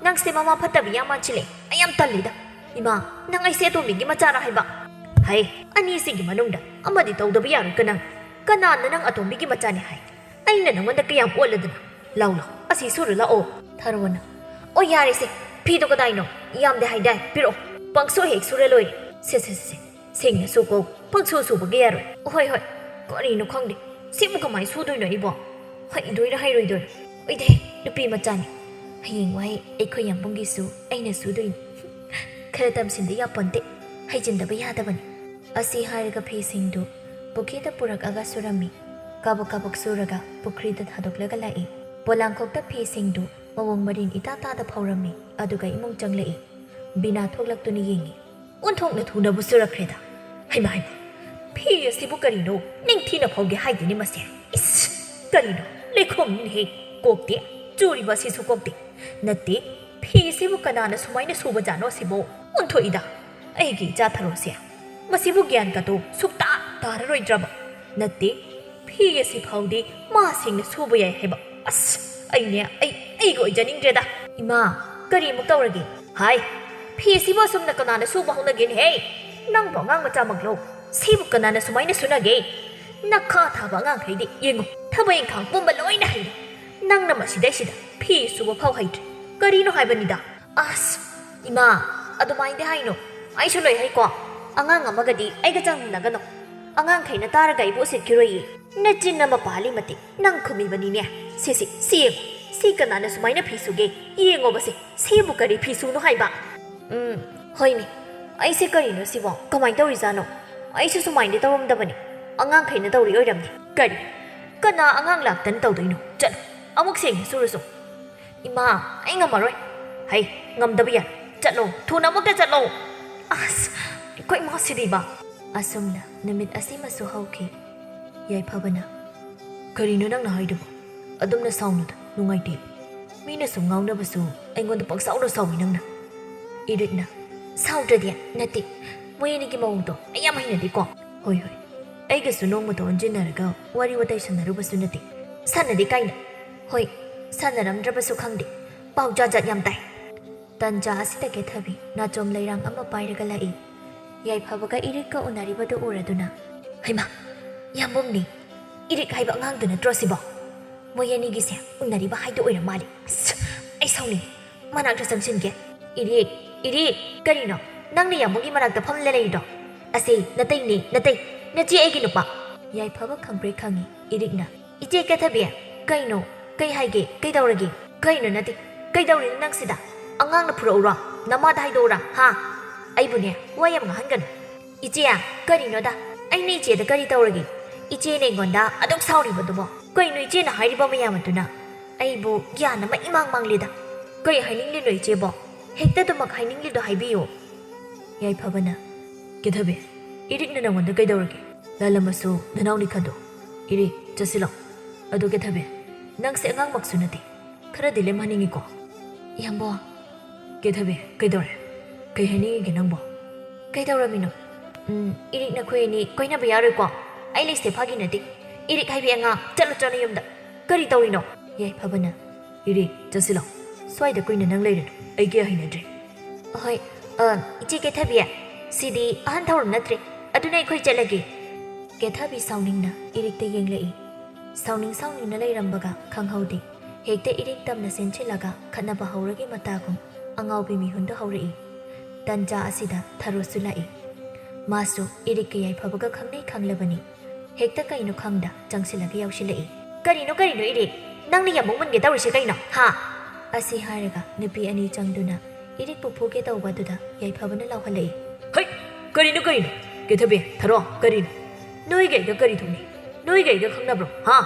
ꯅꯪꯁꯦ ꯃꯃꯥ ꯐꯠꯇꯕꯤ ꯌꯥꯝ ꯃꯥꯟꯁꯤꯜꯂꯦ꯫ ꯑꯩ ꯌꯥꯝ ꯇꯜꯂꯤꯗ꯫ ꯏꯃꯥ, ꯅꯪ ꯑꯩꯁꯦ ꯑꯇꯣꯝꯕꯤꯒꯤ ꯃꯆꯥꯔꯥ ꯍꯥꯏꯕ? ꯍꯩ, ꯑꯅꯤꯁꯤꯒꯤ ꯃꯅꯨꯡꯗ ꯑꯃꯗꯤ ꯇꯧꯗꯕ ꯌꯥꯔꯣꯏꯀꯣ ꯅꯪ꯫ ꯀꯅꯥꯅ ꯅꯪ ꯑꯇꯣꯝꯕꯤꯒꯤ ꯃꯆꯥꯅꯤ ꯍꯥꯏ? ꯑꯩꯅ ꯅꯉꯣꯟꯗ ꯀꯌꯥꯝ ꯑꯣꯠꯂꯗꯅ? ꯂꯥꯎ, ꯂꯥꯎ, ꯑꯁꯤ ꯁꯨꯔꯨ ꯂꯥꯛꯑꯣ꯫ ꯊꯔꯣꯅ, "ꯑꯣ, ꯌꯥꯔꯦꯁꯦ, ꯐꯤꯗꯣ ꯀꯗꯥꯏꯅꯣ? ꯌꯥꯝꯗꯦ ꯍꯥꯏꯗꯥꯏ? ꯄꯤꯔꯛꯑꯣ, ꯄꯪꯁꯨ ꯍꯦꯛ ꯁꯨꯔ ꯂꯣꯏꯔꯦ꯫ ꯁꯦ, ꯁꯦ, ꯁꯦ, ꯁꯦꯡꯅ ꯁꯨꯀꯣ, ꯄꯪꯁꯨ ꯁꯨꯕꯒ ꯌꯥꯔꯣꯏ꯫ ꯍꯣꯏ, ꯍꯣꯏ, ꯀꯔꯤꯅꯣ ꯈꯪꯗꯦ, ꯁꯤꯕꯨ ꯀꯃꯥꯏꯅ ꯁꯨꯗꯣꯏꯅꯣ ꯑꯩꯕꯣ? ꯍꯩꯗꯣꯏꯔꯥ ꯍꯩꯔꯣꯏꯗꯣꯏꯔꯥ? ꯑꯣꯏꯗꯦ, ꯅꯨꯄꯤ ꯃꯆꯥꯅꯤ꯫ ꯍꯌꯦꯡꯋꯥꯏ ꯑꯩꯈꯣꯏ ꯌꯥꯝꯕꯨꯡꯒꯤꯁꯨ ꯑꯩꯅ ꯁꯨꯗꯣꯏꯅꯤ꯫ ꯈꯔ ꯇꯝꯁꯤꯟꯗ ꯌꯥꯄꯣꯟꯇꯦ, ꯍꯩꯖꯤꯟꯗꯕ ꯌꯥꯗꯕꯅꯤ꯫" ꯑꯁꯤ ꯍꯥꯏꯔꯒ ꯐꯤꯁꯤꯡꯗꯨ ꯄꯨꯈ꯭ꯔꯤꯗ ꯄꯨꯔꯛꯑꯒ ꯁꯨꯔꯝꯃꯤ꯫ ꯀꯥꯕꯛ ꯀꯥꯕꯛ ꯁꯨꯔꯒ ꯄꯨꯈ꯭ꯔꯤꯗ ꯊꯥꯗꯣꯛꯂꯒ ꯂꯥꯛꯏ꯫ ꯄꯣꯂꯥꯡꯈꯣꯛꯇ ꯐꯤꯁꯤꯡꯗꯨ ꯃꯑꯣꯡ ꯃꯔꯤꯟ ꯏꯇꯥ ꯇꯥꯗ ꯐꯧꯔꯝꯃꯤ꯫ ꯑꯗꯨꯒ ꯏꯃꯨꯡ ꯆꯪꯂꯛꯏ꯫ ꯕꯤꯅꯥ ꯊꯣꯛꯂꯛꯇꯨꯅ ꯌꯦꯡꯉꯤ꯫ "ꯑꯣꯟꯊꯣꯛꯅ ꯊꯨꯅꯕꯨ ꯁꯨꯔꯛꯈ꯭ꯔꯦꯗ꯫ ꯍꯩꯃꯥ, ꯍꯩꯃꯥ, ꯐꯤ ꯑꯁꯤꯕꯨ ꯀꯔꯤꯅꯣ? ꯅꯤꯡꯊꯤꯅ ꯐꯧꯒꯦ ꯍꯥꯏꯗꯦꯅꯦ ꯃꯁꯦ꯫ ꯏꯁ, ꯀꯔꯤꯅꯣ? ꯂꯩꯈꯣꯝꯅꯤꯅꯦꯍꯦ꯫ ꯀꯣꯛꯇꯦ꯫ ꯆꯨꯔꯤꯕ ꯑꯁꯤꯁꯨ ꯀꯣꯛꯇꯦ꯫ ꯅꯠꯇꯦ, ꯐꯤ ꯑꯁꯤꯕꯨ ꯀꯅꯥꯅ ꯁꯨꯃꯥꯏꯅ ꯁꯨꯕꯖꯥꯠꯅꯣ ꯑꯁꯤꯕꯣ? ꯑꯣꯟꯊꯣꯛꯏꯗ꯫ ꯑꯩꯒꯤ ꯏꯆꯥ ꯊꯔꯣꯁꯦ꯫ ꯃꯁꯤꯕꯨ ꯒ꯭ꯌꯥꯟ ꯀꯥꯇꯣ ꯁꯨꯛꯇꯥ ꯇꯥꯔꯔꯣꯏꯗ꯭ꯔꯕ? ꯅꯠꯇꯦ, ꯐꯤ ꯑꯁꯤ ꯐꯥꯎꯗꯤ ꯃꯥ ꯁꯦꯡꯅ ꯁꯨꯕ ꯌꯥꯏ ꯍꯥꯏꯕ꯫ ꯑꯁ, ꯑꯩꯅꯦ, ꯑꯩ, ꯑꯩꯒ ꯑꯣꯏꯖꯅꯤꯡꯗ꯭ꯔꯦꯗ꯫" "ꯏꯃꯥ, ꯀꯔꯤꯃꯨꯛ ꯇꯧꯔꯒꯦ?" "ꯍꯥꯏ, ꯐꯤ ꯑꯁꯤꯕꯨ ꯑꯁꯨꯝꯅ ꯀꯅꯥꯅ ꯁꯨꯕ ꯍꯧꯅꯒꯦꯅꯦꯍꯦ? ꯅꯪꯕꯨ ꯑꯉꯥꯡ ꯃꯆꯥꯃꯛꯂꯣ? ꯁꯤꯕꯨ ꯀꯅꯥꯅ ꯁꯨꯃꯥꯏꯅ ꯁꯨꯅꯒꯦ? ꯅꯈꯥ ꯊꯥꯕ ꯑꯉꯥꯡꯈꯩꯗꯤ ꯌꯦꯡꯉꯨ, ꯊꯕꯛ ꯏꯪꯈꯥꯡ ꯄꯨꯝꯕ ꯂꯣꯏꯅ ꯍꯩꯔꯦ꯫ ꯅꯪꯅ ꯃꯁꯤꯗꯩꯁꯤꯗ ꯐꯤ ꯁꯨꯕ ꯐꯥꯎ ꯍꯩꯇ꯭ꯔꯦ꯫ ꯀꯔꯤꯅꯣ ꯍꯥꯏꯕꯅꯤꯗ?" "ꯑꯁ, ꯏꯃꯥ, ꯑꯗꯨꯃꯥꯏꯅꯗꯤ ꯍꯥꯏꯅꯨ꯫ ꯑꯩꯁꯨ ꯂꯣꯏ ꯍꯩꯀꯣ꯫ ꯑꯉꯥꯡ ꯑꯃꯒꯗꯤ ꯑꯩꯒ ꯆꯥꯡꯗꯝꯅꯒꯅꯨ꯫ ꯑꯉꯥꯡꯈꯩꯅ ꯇꯥꯔꯒ ꯑꯩꯕꯨ ꯎꯁꯤꯠꯈꯤꯔꯣꯏꯌꯦ꯫" "ꯅꯆꯤꯟ ꯑꯃ ꯄꯥꯜꯂꯤ ꯃꯇꯤꯛ ꯅꯪ ꯈꯨꯝꯃꯤꯕꯅꯤꯅꯦ꯫ ꯁꯤꯁꯤ, ꯁꯤ ꯌꯦꯡꯉꯨ꯫ ꯁꯤ ꯀꯅꯥꯅ ꯁꯨꯃꯥꯏꯅ ꯐꯤ ꯁꯨꯒꯦ? ꯌꯦꯡꯉꯣꯕꯁꯦ, ꯁꯤꯕꯨ ꯀꯔꯤ ꯐꯤ ꯁꯨꯅꯣ ꯍꯥꯏꯕ?" "ꯎꯝ, ꯍꯣꯏꯅꯦ꯫ ꯑꯩꯁꯦ ꯀꯔꯤꯅꯣ ꯁꯤꯕꯣ? ꯀꯃꯥꯏꯅ ꯇꯧꯔꯤꯖꯥꯠꯅꯣ? ꯑꯩꯁꯨ ꯁꯨꯃꯥꯏꯅꯗꯤ ꯇꯧꯔꯝꯗꯕꯅꯤ꯫ ꯑꯉꯥꯡꯈꯩꯅ ꯇꯧꯔꯤ ꯑꯣꯏꯔꯝꯅꯤ꯫" "ꯀꯔꯤ? ꯀꯅꯥ ꯑꯉꯥꯡ ꯂꯥꯛꯇꯅ ꯇꯧꯗꯣꯏꯅꯣ? ꯆꯠꯂꯣ, ꯑꯃꯨꯛ ꯁꯦꯡꯅ ꯁꯨꯔꯨꯆꯣ꯫" "ꯏꯃꯥ, ꯑꯩ ꯉꯝꯃꯔꯣꯏ꯫" "ꯍꯩ, ꯉꯝꯗꯕ ꯌꯥꯏ꯫ ꯆꯠꯂꯣ, ꯊꯨꯅ ꯑꯃꯨꯛꯇ ꯆꯠꯂꯣ꯫" ꯑꯁ, ꯑꯩꯈꯣꯏ ꯏꯃꯥꯁꯤꯗꯤꯕ꯫ ꯑꯁꯨꯝꯅ ꯅꯨꯃꯤꯠ ꯑꯁꯤꯃꯁꯨ ꯍꯧꯈꯤ꯫ ꯌꯥꯏꯐꯕꯅ, "ꯀꯔꯤꯅꯣ ꯅꯪꯅ ꯍꯥꯏꯗꯨꯕꯣ? ꯑꯗꯨꯝꯅ ꯁꯥꯎꯅꯨꯗ, ꯅꯨꯡꯉꯥꯏꯇꯦ꯫ ꯃꯤꯅ ꯁꯨꯝ ꯉꯥꯎꯅꯕꯁꯨ ꯑꯩꯉꯣꯟꯗ ꯄꯪꯁꯥꯎꯗ ꯁꯥꯎꯏ ꯅꯪꯅ꯫" ꯏꯔꯤꯛꯅ, "ꯁꯥꯎꯗ꯭ꯔꯗꯤ ꯅꯠꯇꯦ, ꯃꯣꯏ ꯑꯅꯤꯒꯤ ꯃꯑꯣꯡꯗꯣ ꯑꯩ ꯌꯥꯝ ꯍꯩꯅꯗꯦꯀꯣ꯫ ꯍꯣꯏ, ꯍꯣꯏ, ꯑꯩꯒꯁꯨ ꯅꯣꯡꯃꯇ ꯑꯣꯟꯁꯤꯟꯅꯔꯒ ꯋꯥꯔꯤ ꯋꯥꯇꯥꯏ ꯁꯥꯟꯅꯔꯨꯕꯁꯨ ꯅꯠꯇꯦ꯫ ꯁꯥꯟꯅꯗꯦ ꯀꯥꯏꯅ꯫ ꯍꯣꯏ, ꯁꯥꯟꯅꯔꯝꯗ꯭ꯔꯕꯁꯨ ꯈꯪꯗꯦ, ꯄꯥꯎ ꯖꯥꯠ ꯖꯥꯠ ꯌꯥꯝ ꯇꯥꯏ꯫" ꯇꯟꯖꯥ ꯑꯁꯤꯗ ꯀꯦꯊꯕꯤ ꯅꯥꯆꯣꯝ ꯂꯩꯔꯥꯡ ꯑꯃ ꯄꯥꯏꯔꯒ ꯂꯥꯛꯏ꯫ ꯌꯥꯏꯐꯕꯒ ꯏꯔꯤꯛꯀ ꯎꯅꯔꯤꯕꯗꯨ ꯎꯔꯗꯨꯅ, "ꯍꯩꯃꯥ, ꯌꯥꯝꯕꯨꯝꯅꯤ, ꯏꯔꯤꯛ ꯍꯥꯏꯕ ꯑꯉꯥꯡꯗꯨ ꯅꯠꯇ꯭ꯔꯣ ꯁꯤꯕꯣ? ꯃꯣꯏ ꯑꯅꯤꯒꯤꯁꯦ ꯎꯅꯔꯤꯕ ꯍꯥꯏꯗꯨ ꯑꯣꯏꯔ ꯃꯥꯜꯂꯦ꯫ ꯑꯁ, ꯑꯩ ꯁꯥꯎꯅꯤꯡꯉꯤ꯫ ꯃꯅꯥꯛꯇ ꯆꯪꯁꯤꯟꯒꯦ꯫" "ꯏꯔꯤꯛ, ꯏꯔꯤꯛ, ꯀꯔꯤꯅꯣ? ꯅꯪꯅ ꯌꯥꯝꯕꯨꯡꯒꯤ ꯃꯅꯥꯛꯇ ꯐꯝꯂ ꯂꯩꯔꯤꯗꯣ? ꯑꯁꯤ ꯅꯇꯩꯅꯦ, ꯅꯇꯩ, ꯅꯆꯦ ꯑꯩꯒꯤ ꯅꯨꯄꯥ꯫" ꯌꯥꯏꯐꯕ ꯈꯪꯄ꯭ꯔꯦꯛ ꯈꯪꯉꯤ꯫ ꯏꯔꯤꯛꯅ, "ꯏꯆꯦ ꯀꯦꯊꯕꯤ, ꯀꯩꯅꯣ? ꯀꯩ ꯍꯥꯏꯒꯦ? ꯀꯩꯗꯧꯔꯒꯦ?" "ꯀꯩꯅꯣ ꯅꯠꯇꯦ, ꯀꯩꯗꯧꯔꯤꯅꯣ ꯅꯪ ꯁꯤꯗ? ꯑꯉꯥꯡꯅ ꯐꯨꯔꯛꯎꯔꯣ? ꯅꯃꯥꯗ ꯍꯥꯏꯗꯣꯛꯎꯔꯥ? ꯍꯥ? ꯑꯩꯕꯨꯅꯦ, ꯋꯥ ꯌꯥꯝ ꯉꯥꯡꯍꯟꯒꯅꯨ꯫" "ꯏꯆꯦ, ꯀꯔꯤꯅꯣꯗ? ꯑꯩꯅ ꯏꯆꯦꯗ ꯀꯔꯤ ꯇꯧꯔꯒꯦ? ꯏꯆꯦꯅ ꯑꯩꯉꯣꯟꯗ ꯑꯗꯨꯛ ꯁꯥꯎꯔꯤꯕꯗꯨꯕꯣ? ꯀꯩꯅꯣ ꯏꯆꯦꯅ ꯍꯥꯏꯔꯤꯕ ꯃꯌꯥꯝ ꯑꯗꯨꯅ? ꯑꯩꯕꯨ ꯒ꯭ꯌꯥꯟ ꯑꯃ ꯏꯃꯥꯡ ꯃꯥꯡꯂꯦꯗ꯫ ꯀꯩ ꯍꯥꯏꯅꯤꯡꯂꯤꯅꯣ ꯏꯆꯦꯕꯣ? ꯍꯦꯛꯇ ꯑꯗꯨꯃꯛ ꯍꯥꯏꯅꯤꯡꯂꯤꯗꯣ ꯍꯥꯏꯕꯤꯌꯨ꯫" ꯌꯥꯏꯐꯕꯅ, "ꯀꯦꯊꯕꯤ, ꯏꯔꯤꯛꯅ ꯅꯉꯣꯟꯗ ꯀꯩꯗꯧꯔꯒꯦ? ꯂꯥꯜꯂꯝꯃꯁꯨ ꯅꯅꯥꯎꯅꯤ ꯈꯟꯗꯣ꯫ ꯏꯔꯤꯛ, ꯆꯠꯁꯤꯜꯂꯣ꯫ ꯑꯗꯣ ꯀꯦꯊꯕꯤ, ꯅꯪꯁꯦ ꯑꯉꯥꯡꯃꯛꯁꯨ ꯅꯠꯇꯦ, ꯈꯔꯗꯤ ꯂꯦꯝꯍꯟꯅꯤꯡꯉꯤꯀꯣ꯫" "ꯏꯌꯥꯝꯕꯣ꯫" "ꯀꯦꯊꯕꯤ, ꯀꯩꯗꯧꯔꯦ? ꯀꯩ ꯍꯥꯏꯅꯤꯡꯉꯤꯒꯦ ꯅꯪꯕꯣ?" "ꯀꯩꯗꯧꯔꯝꯃꯤꯅꯣ? ꯎꯝ, ꯏꯔꯤꯛ ꯅꯈꯣꯏ ꯑꯅꯤ ꯀꯣꯏꯅꯕ ꯌꯥꯔꯣꯏꯀꯣ? ꯑꯩ ꯂꯩꯁꯦ ꯐꯥꯒꯤ ꯅꯠꯇꯦ꯫ ꯏꯔꯤꯛ ꯍꯥꯏꯕꯤ ꯑꯉꯥꯡ, ꯆꯠꯂꯣ, ꯆꯠꯂꯣ ꯌꯨꯝꯗ꯫ ꯀꯔꯤ ꯇꯧꯔꯤꯅꯣ?" ꯌꯥꯏꯐꯕꯅ, "ꯏꯔꯤꯛ, ꯆꯠꯁꯤꯜꯂꯣ꯫ ꯁ꯭ꯋꯥꯏꯗ ꯀꯨꯏꯅ ꯅꯪ ꯂꯩꯔꯅꯨ꯫ ꯑꯩ ꯀꯌꯥ ꯍꯩꯅꯗ꯭ꯔꯦ꯫" "ꯍꯣꯏ, ꯑ, ꯏꯆꯦ ꯀꯦꯊꯕꯤ, ꯁꯤꯗꯤ ꯑꯍꯟ ꯊꯧꯔꯝ ꯅꯠꯇ꯭ꯔꯦ꯫ ꯑꯗꯨꯅ ꯑꯩꯈꯣꯏ ꯆꯠꯂꯒꯦ꯫" ꯀꯦꯊꯕꯤ ꯁꯥꯎꯅꯤꯡꯅ ꯏꯔꯤꯛꯇ ꯌꯦꯡꯂꯛꯏ꯫ ꯁꯥꯎꯅꯤꯡ ꯁꯥꯎꯅꯤꯡꯅ ꯂꯩꯔꯝꯕꯒ ꯈꯪꯍꯧꯗꯦ꯫ ꯍꯦꯛꯇ ꯏꯔꯤꯛ ꯇꯝꯅ ꯆꯦꯟꯁꯤꯜꯂꯒ ꯈꯠꯅꯕ ꯍꯧꯔꯒꯤ ꯃꯇꯥꯒꯨꯝ ꯑꯉꯥꯎꯕꯤ ꯃꯤꯍꯨꯟꯗꯨ ꯍꯧꯔꯛꯏ꯫ ꯇꯟꯖꯥ ꯑꯁꯤꯗ ꯊꯔꯣꯁꯨ ꯂꯥꯛꯏ꯫ ꯃꯥꯁꯨ ꯏꯔꯤꯛꯀ ꯌꯥꯏꯐꯕꯒ ꯈꯪꯅꯩ ꯈꯪꯂꯕꯅꯤ꯫ ꯍꯦꯛꯇ ꯀꯩꯅꯣ ꯈꯪꯗ ꯆꯪꯁꯤꯜꯂꯒ ꯌꯥꯎꯁꯤꯜꯂꯛꯏ꯫ "ꯀꯔꯤꯅꯣ, ꯀꯔꯤꯅꯣ ꯏꯔꯤꯛ? ꯅꯪꯅ ꯌꯥꯝꯕꯨꯡ ꯃꯨꯟꯒꯦ ꯇꯧꯔꯤꯁꯦ ꯀꯩꯅꯣ, ꯍꯥ?" ꯑꯁꯤ ꯍꯥꯏꯔꯒ ꯅꯨꯄꯤ ꯑꯅꯤ ꯆꯪꯗꯨꯅ ꯏꯔꯤꯛꯄꯨ ꯐꯨꯒꯦ ꯇꯧꯕ ꯑꯗꯨꯗ ꯌꯥꯏꯐꯕꯅ ꯂꯥꯎꯍꯜꯂꯛꯏ꯫ "ꯍꯩ! ꯀꯔꯤꯅꯣ, ꯀꯔꯤꯅꯣ? ꯀꯦꯊꯕꯤ, ꯊꯔꯣ, ꯀꯔꯤꯅꯣ? ꯅꯣꯏꯒ ꯑꯩꯒ ꯀꯔꯤ ꯊꯣꯛꯅꯩ? ꯅꯣꯏꯒ ꯑꯩꯒ ꯈꯪꯅꯕ꯭ꯔꯣ, ꯍꯥ?"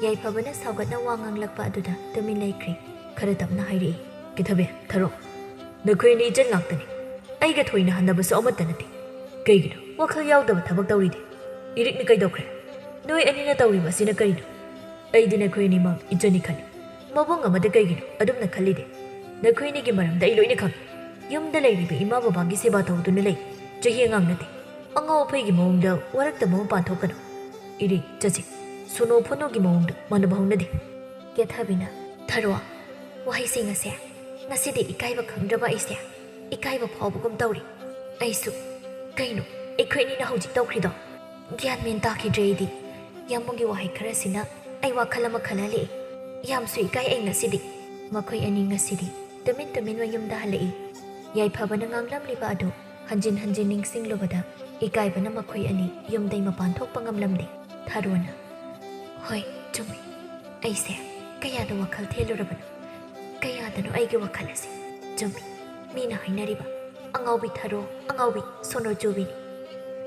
ꯌꯥꯏꯐꯕꯅ ꯁꯥꯎꯒꯠꯅ ꯋꯥ ꯉꯥꯡꯂꯛꯄ ꯑꯗꯨꯗ ꯇꯨꯃꯤꯟ ꯂꯩꯈ꯭ꯔꯦ꯫ ꯈꯔ ꯇꯞꯅ ꯍꯥꯏꯔꯛꯏ꯫ "ꯀꯦꯊꯕꯤ, ꯊꯔꯣ, ꯅꯈꯣꯏ ꯑꯅꯤ ꯏꯆꯟ ꯉꯥꯛꯇꯅꯤ꯫ ꯑꯩꯒ ꯊꯣꯏꯅ ꯍꯟꯅꯕꯁꯨ ꯑꯃꯠꯇ ꯅꯠꯇꯦ꯫ ꯀꯩꯒꯤꯅꯣ ꯋꯥꯈꯜ ꯌꯥꯎꯗꯕ ꯊꯕꯛ ꯇꯧꯔꯤꯗꯤ? ꯏꯔꯤꯛꯅ ꯀꯩꯗꯧꯈ꯭ꯔꯦ? ꯅꯣꯏ ꯑꯅꯤꯅ ꯇꯧꯔꯤꯕ ꯑꯁꯤꯅ ꯀꯔꯤꯅꯣ? ꯑꯩꯗꯤ ꯅꯈꯣꯏ ꯑꯅꯤꯃꯛ ꯏꯆꯟꯅꯤ ꯈꯜꯂꯤ꯫ ꯃꯑꯣꯡ ꯑꯃꯗ ꯀꯩꯒꯤꯅꯣ ꯑꯗꯨꯝꯅ ꯈꯜꯂꯤꯗꯤ? ꯅꯈꯣꯏ ꯑꯅꯤꯒꯤ ꯃꯔꯝꯗ ꯑꯩ ꯂꯣꯏꯅ ꯈꯪꯏ꯫ ꯌꯨꯝꯗ ꯂꯩꯔꯤꯕ ꯏꯃꯥ ꯕꯕꯥꯒꯤ ꯁꯦꯕꯥ ꯇꯧꯗꯨꯅ ꯂꯩ꯫ ꯆꯍꯤ ꯑꯉꯥꯡ ꯅꯠꯇꯦ꯫ ꯑꯉꯥꯎ ꯑꯐꯩꯒꯤ ꯃꯑꯣꯡꯗ ꯋꯥꯔꯛꯇꯕ ꯑꯃ ꯄꯥꯟꯊꯣꯛꯀꯅꯨ꯫ ꯏꯔꯤꯛ, ꯆꯠꯁꯤ꯫ ꯁꯣꯅꯣ ꯐꯣꯅꯣꯒꯤ ꯃꯑꯣꯡꯗ ꯃꯥꯟꯅꯕ ꯍꯧꯅꯗꯦ꯫ ꯀꯦꯊꯕꯤꯅ, ꯊꯔꯣ, ꯋꯥꯍꯩꯁꯤꯡ ꯑꯁꯦ ꯉꯁꯤꯗꯤ ꯏꯀꯥꯏꯕ ꯈꯪꯗ꯭ꯔꯕ ꯑꯩꯁꯦ ꯏꯀꯥꯏꯕ ꯐꯥꯎꯕꯒꯨꯝ ꯇꯧꯔꯤ꯫ ꯑꯩꯁꯨ, ꯀꯩꯅꯣ ꯑꯩꯈꯣꯏ ꯑꯅꯤꯅ ꯍꯧꯖꯤꯛ ꯇꯧꯈ꯭ꯔꯤꯗꯣ? ꯒ꯭ꯌꯥꯟ ꯃꯦꯟ ꯇꯥꯈꯤꯗ꯭ꯔꯦ ꯑꯩꯗꯤ꯫ ꯌꯥꯝꯕꯨꯡꯒꯤ ꯋꯥꯍꯩ ꯈꯔꯁꯤꯅ ꯑꯩ ꯋꯥꯈꯜ ꯑꯃ ꯈꯜꯍꯜꯂꯛꯏ꯫ ꯌꯥꯝꯁꯨ ꯏꯀꯥꯏ ꯑꯩ ꯉꯁꯤꯗꯤ꯫ ꯃꯈꯣꯏ ꯑꯅꯤ ꯉꯁꯤꯗꯤ ꯇꯨꯃꯤꯟ ꯇꯨꯃꯤꯟ ꯃꯌꯨꯝꯗ ꯍꯜꯂꯛꯏ꯫ ꯌꯥꯏꯐꯕꯅ ꯉꯥꯡꯂꯝꯂꯤꯕ ꯑꯗꯨ ꯍꯟꯖꯤꯟ ꯍꯟꯖꯤꯟ ꯅꯤꯡꯁꯤꯡꯂꯨꯕꯗ ꯏꯀꯥꯏꯕꯅ ꯃꯈꯣꯏ ꯑꯅꯤ ꯌꯨꯝꯗꯩ ꯃꯄꯥꯟ ꯊꯣꯛꯄ ꯉꯝꯂꯝꯗꯦ꯫ ꯊꯔꯣꯅ, ꯍꯣꯏ, ꯆꯨꯝꯃꯤ꯫ ꯑꯩꯁꯦ ꯀꯌꯥꯗ ꯋꯥꯈꯜ ꯊꯦꯜꯂꯨꯔꯕꯅꯣ? ꯀꯌꯥꯗꯅꯣ ꯑꯩꯒꯤ ꯋꯥꯈꯜ ꯑꯁꯦ? ꯆꯨꯝꯃꯤ, ꯃꯤꯅ ꯍꯥꯏꯅꯔꯤꯕ ꯑꯉꯥꯎꯕꯤ ꯊꯔꯣ, ꯑꯉꯥꯎꯕꯤ ꯁꯣꯅꯣ ꯆꯨꯕꯤꯅꯤ꯫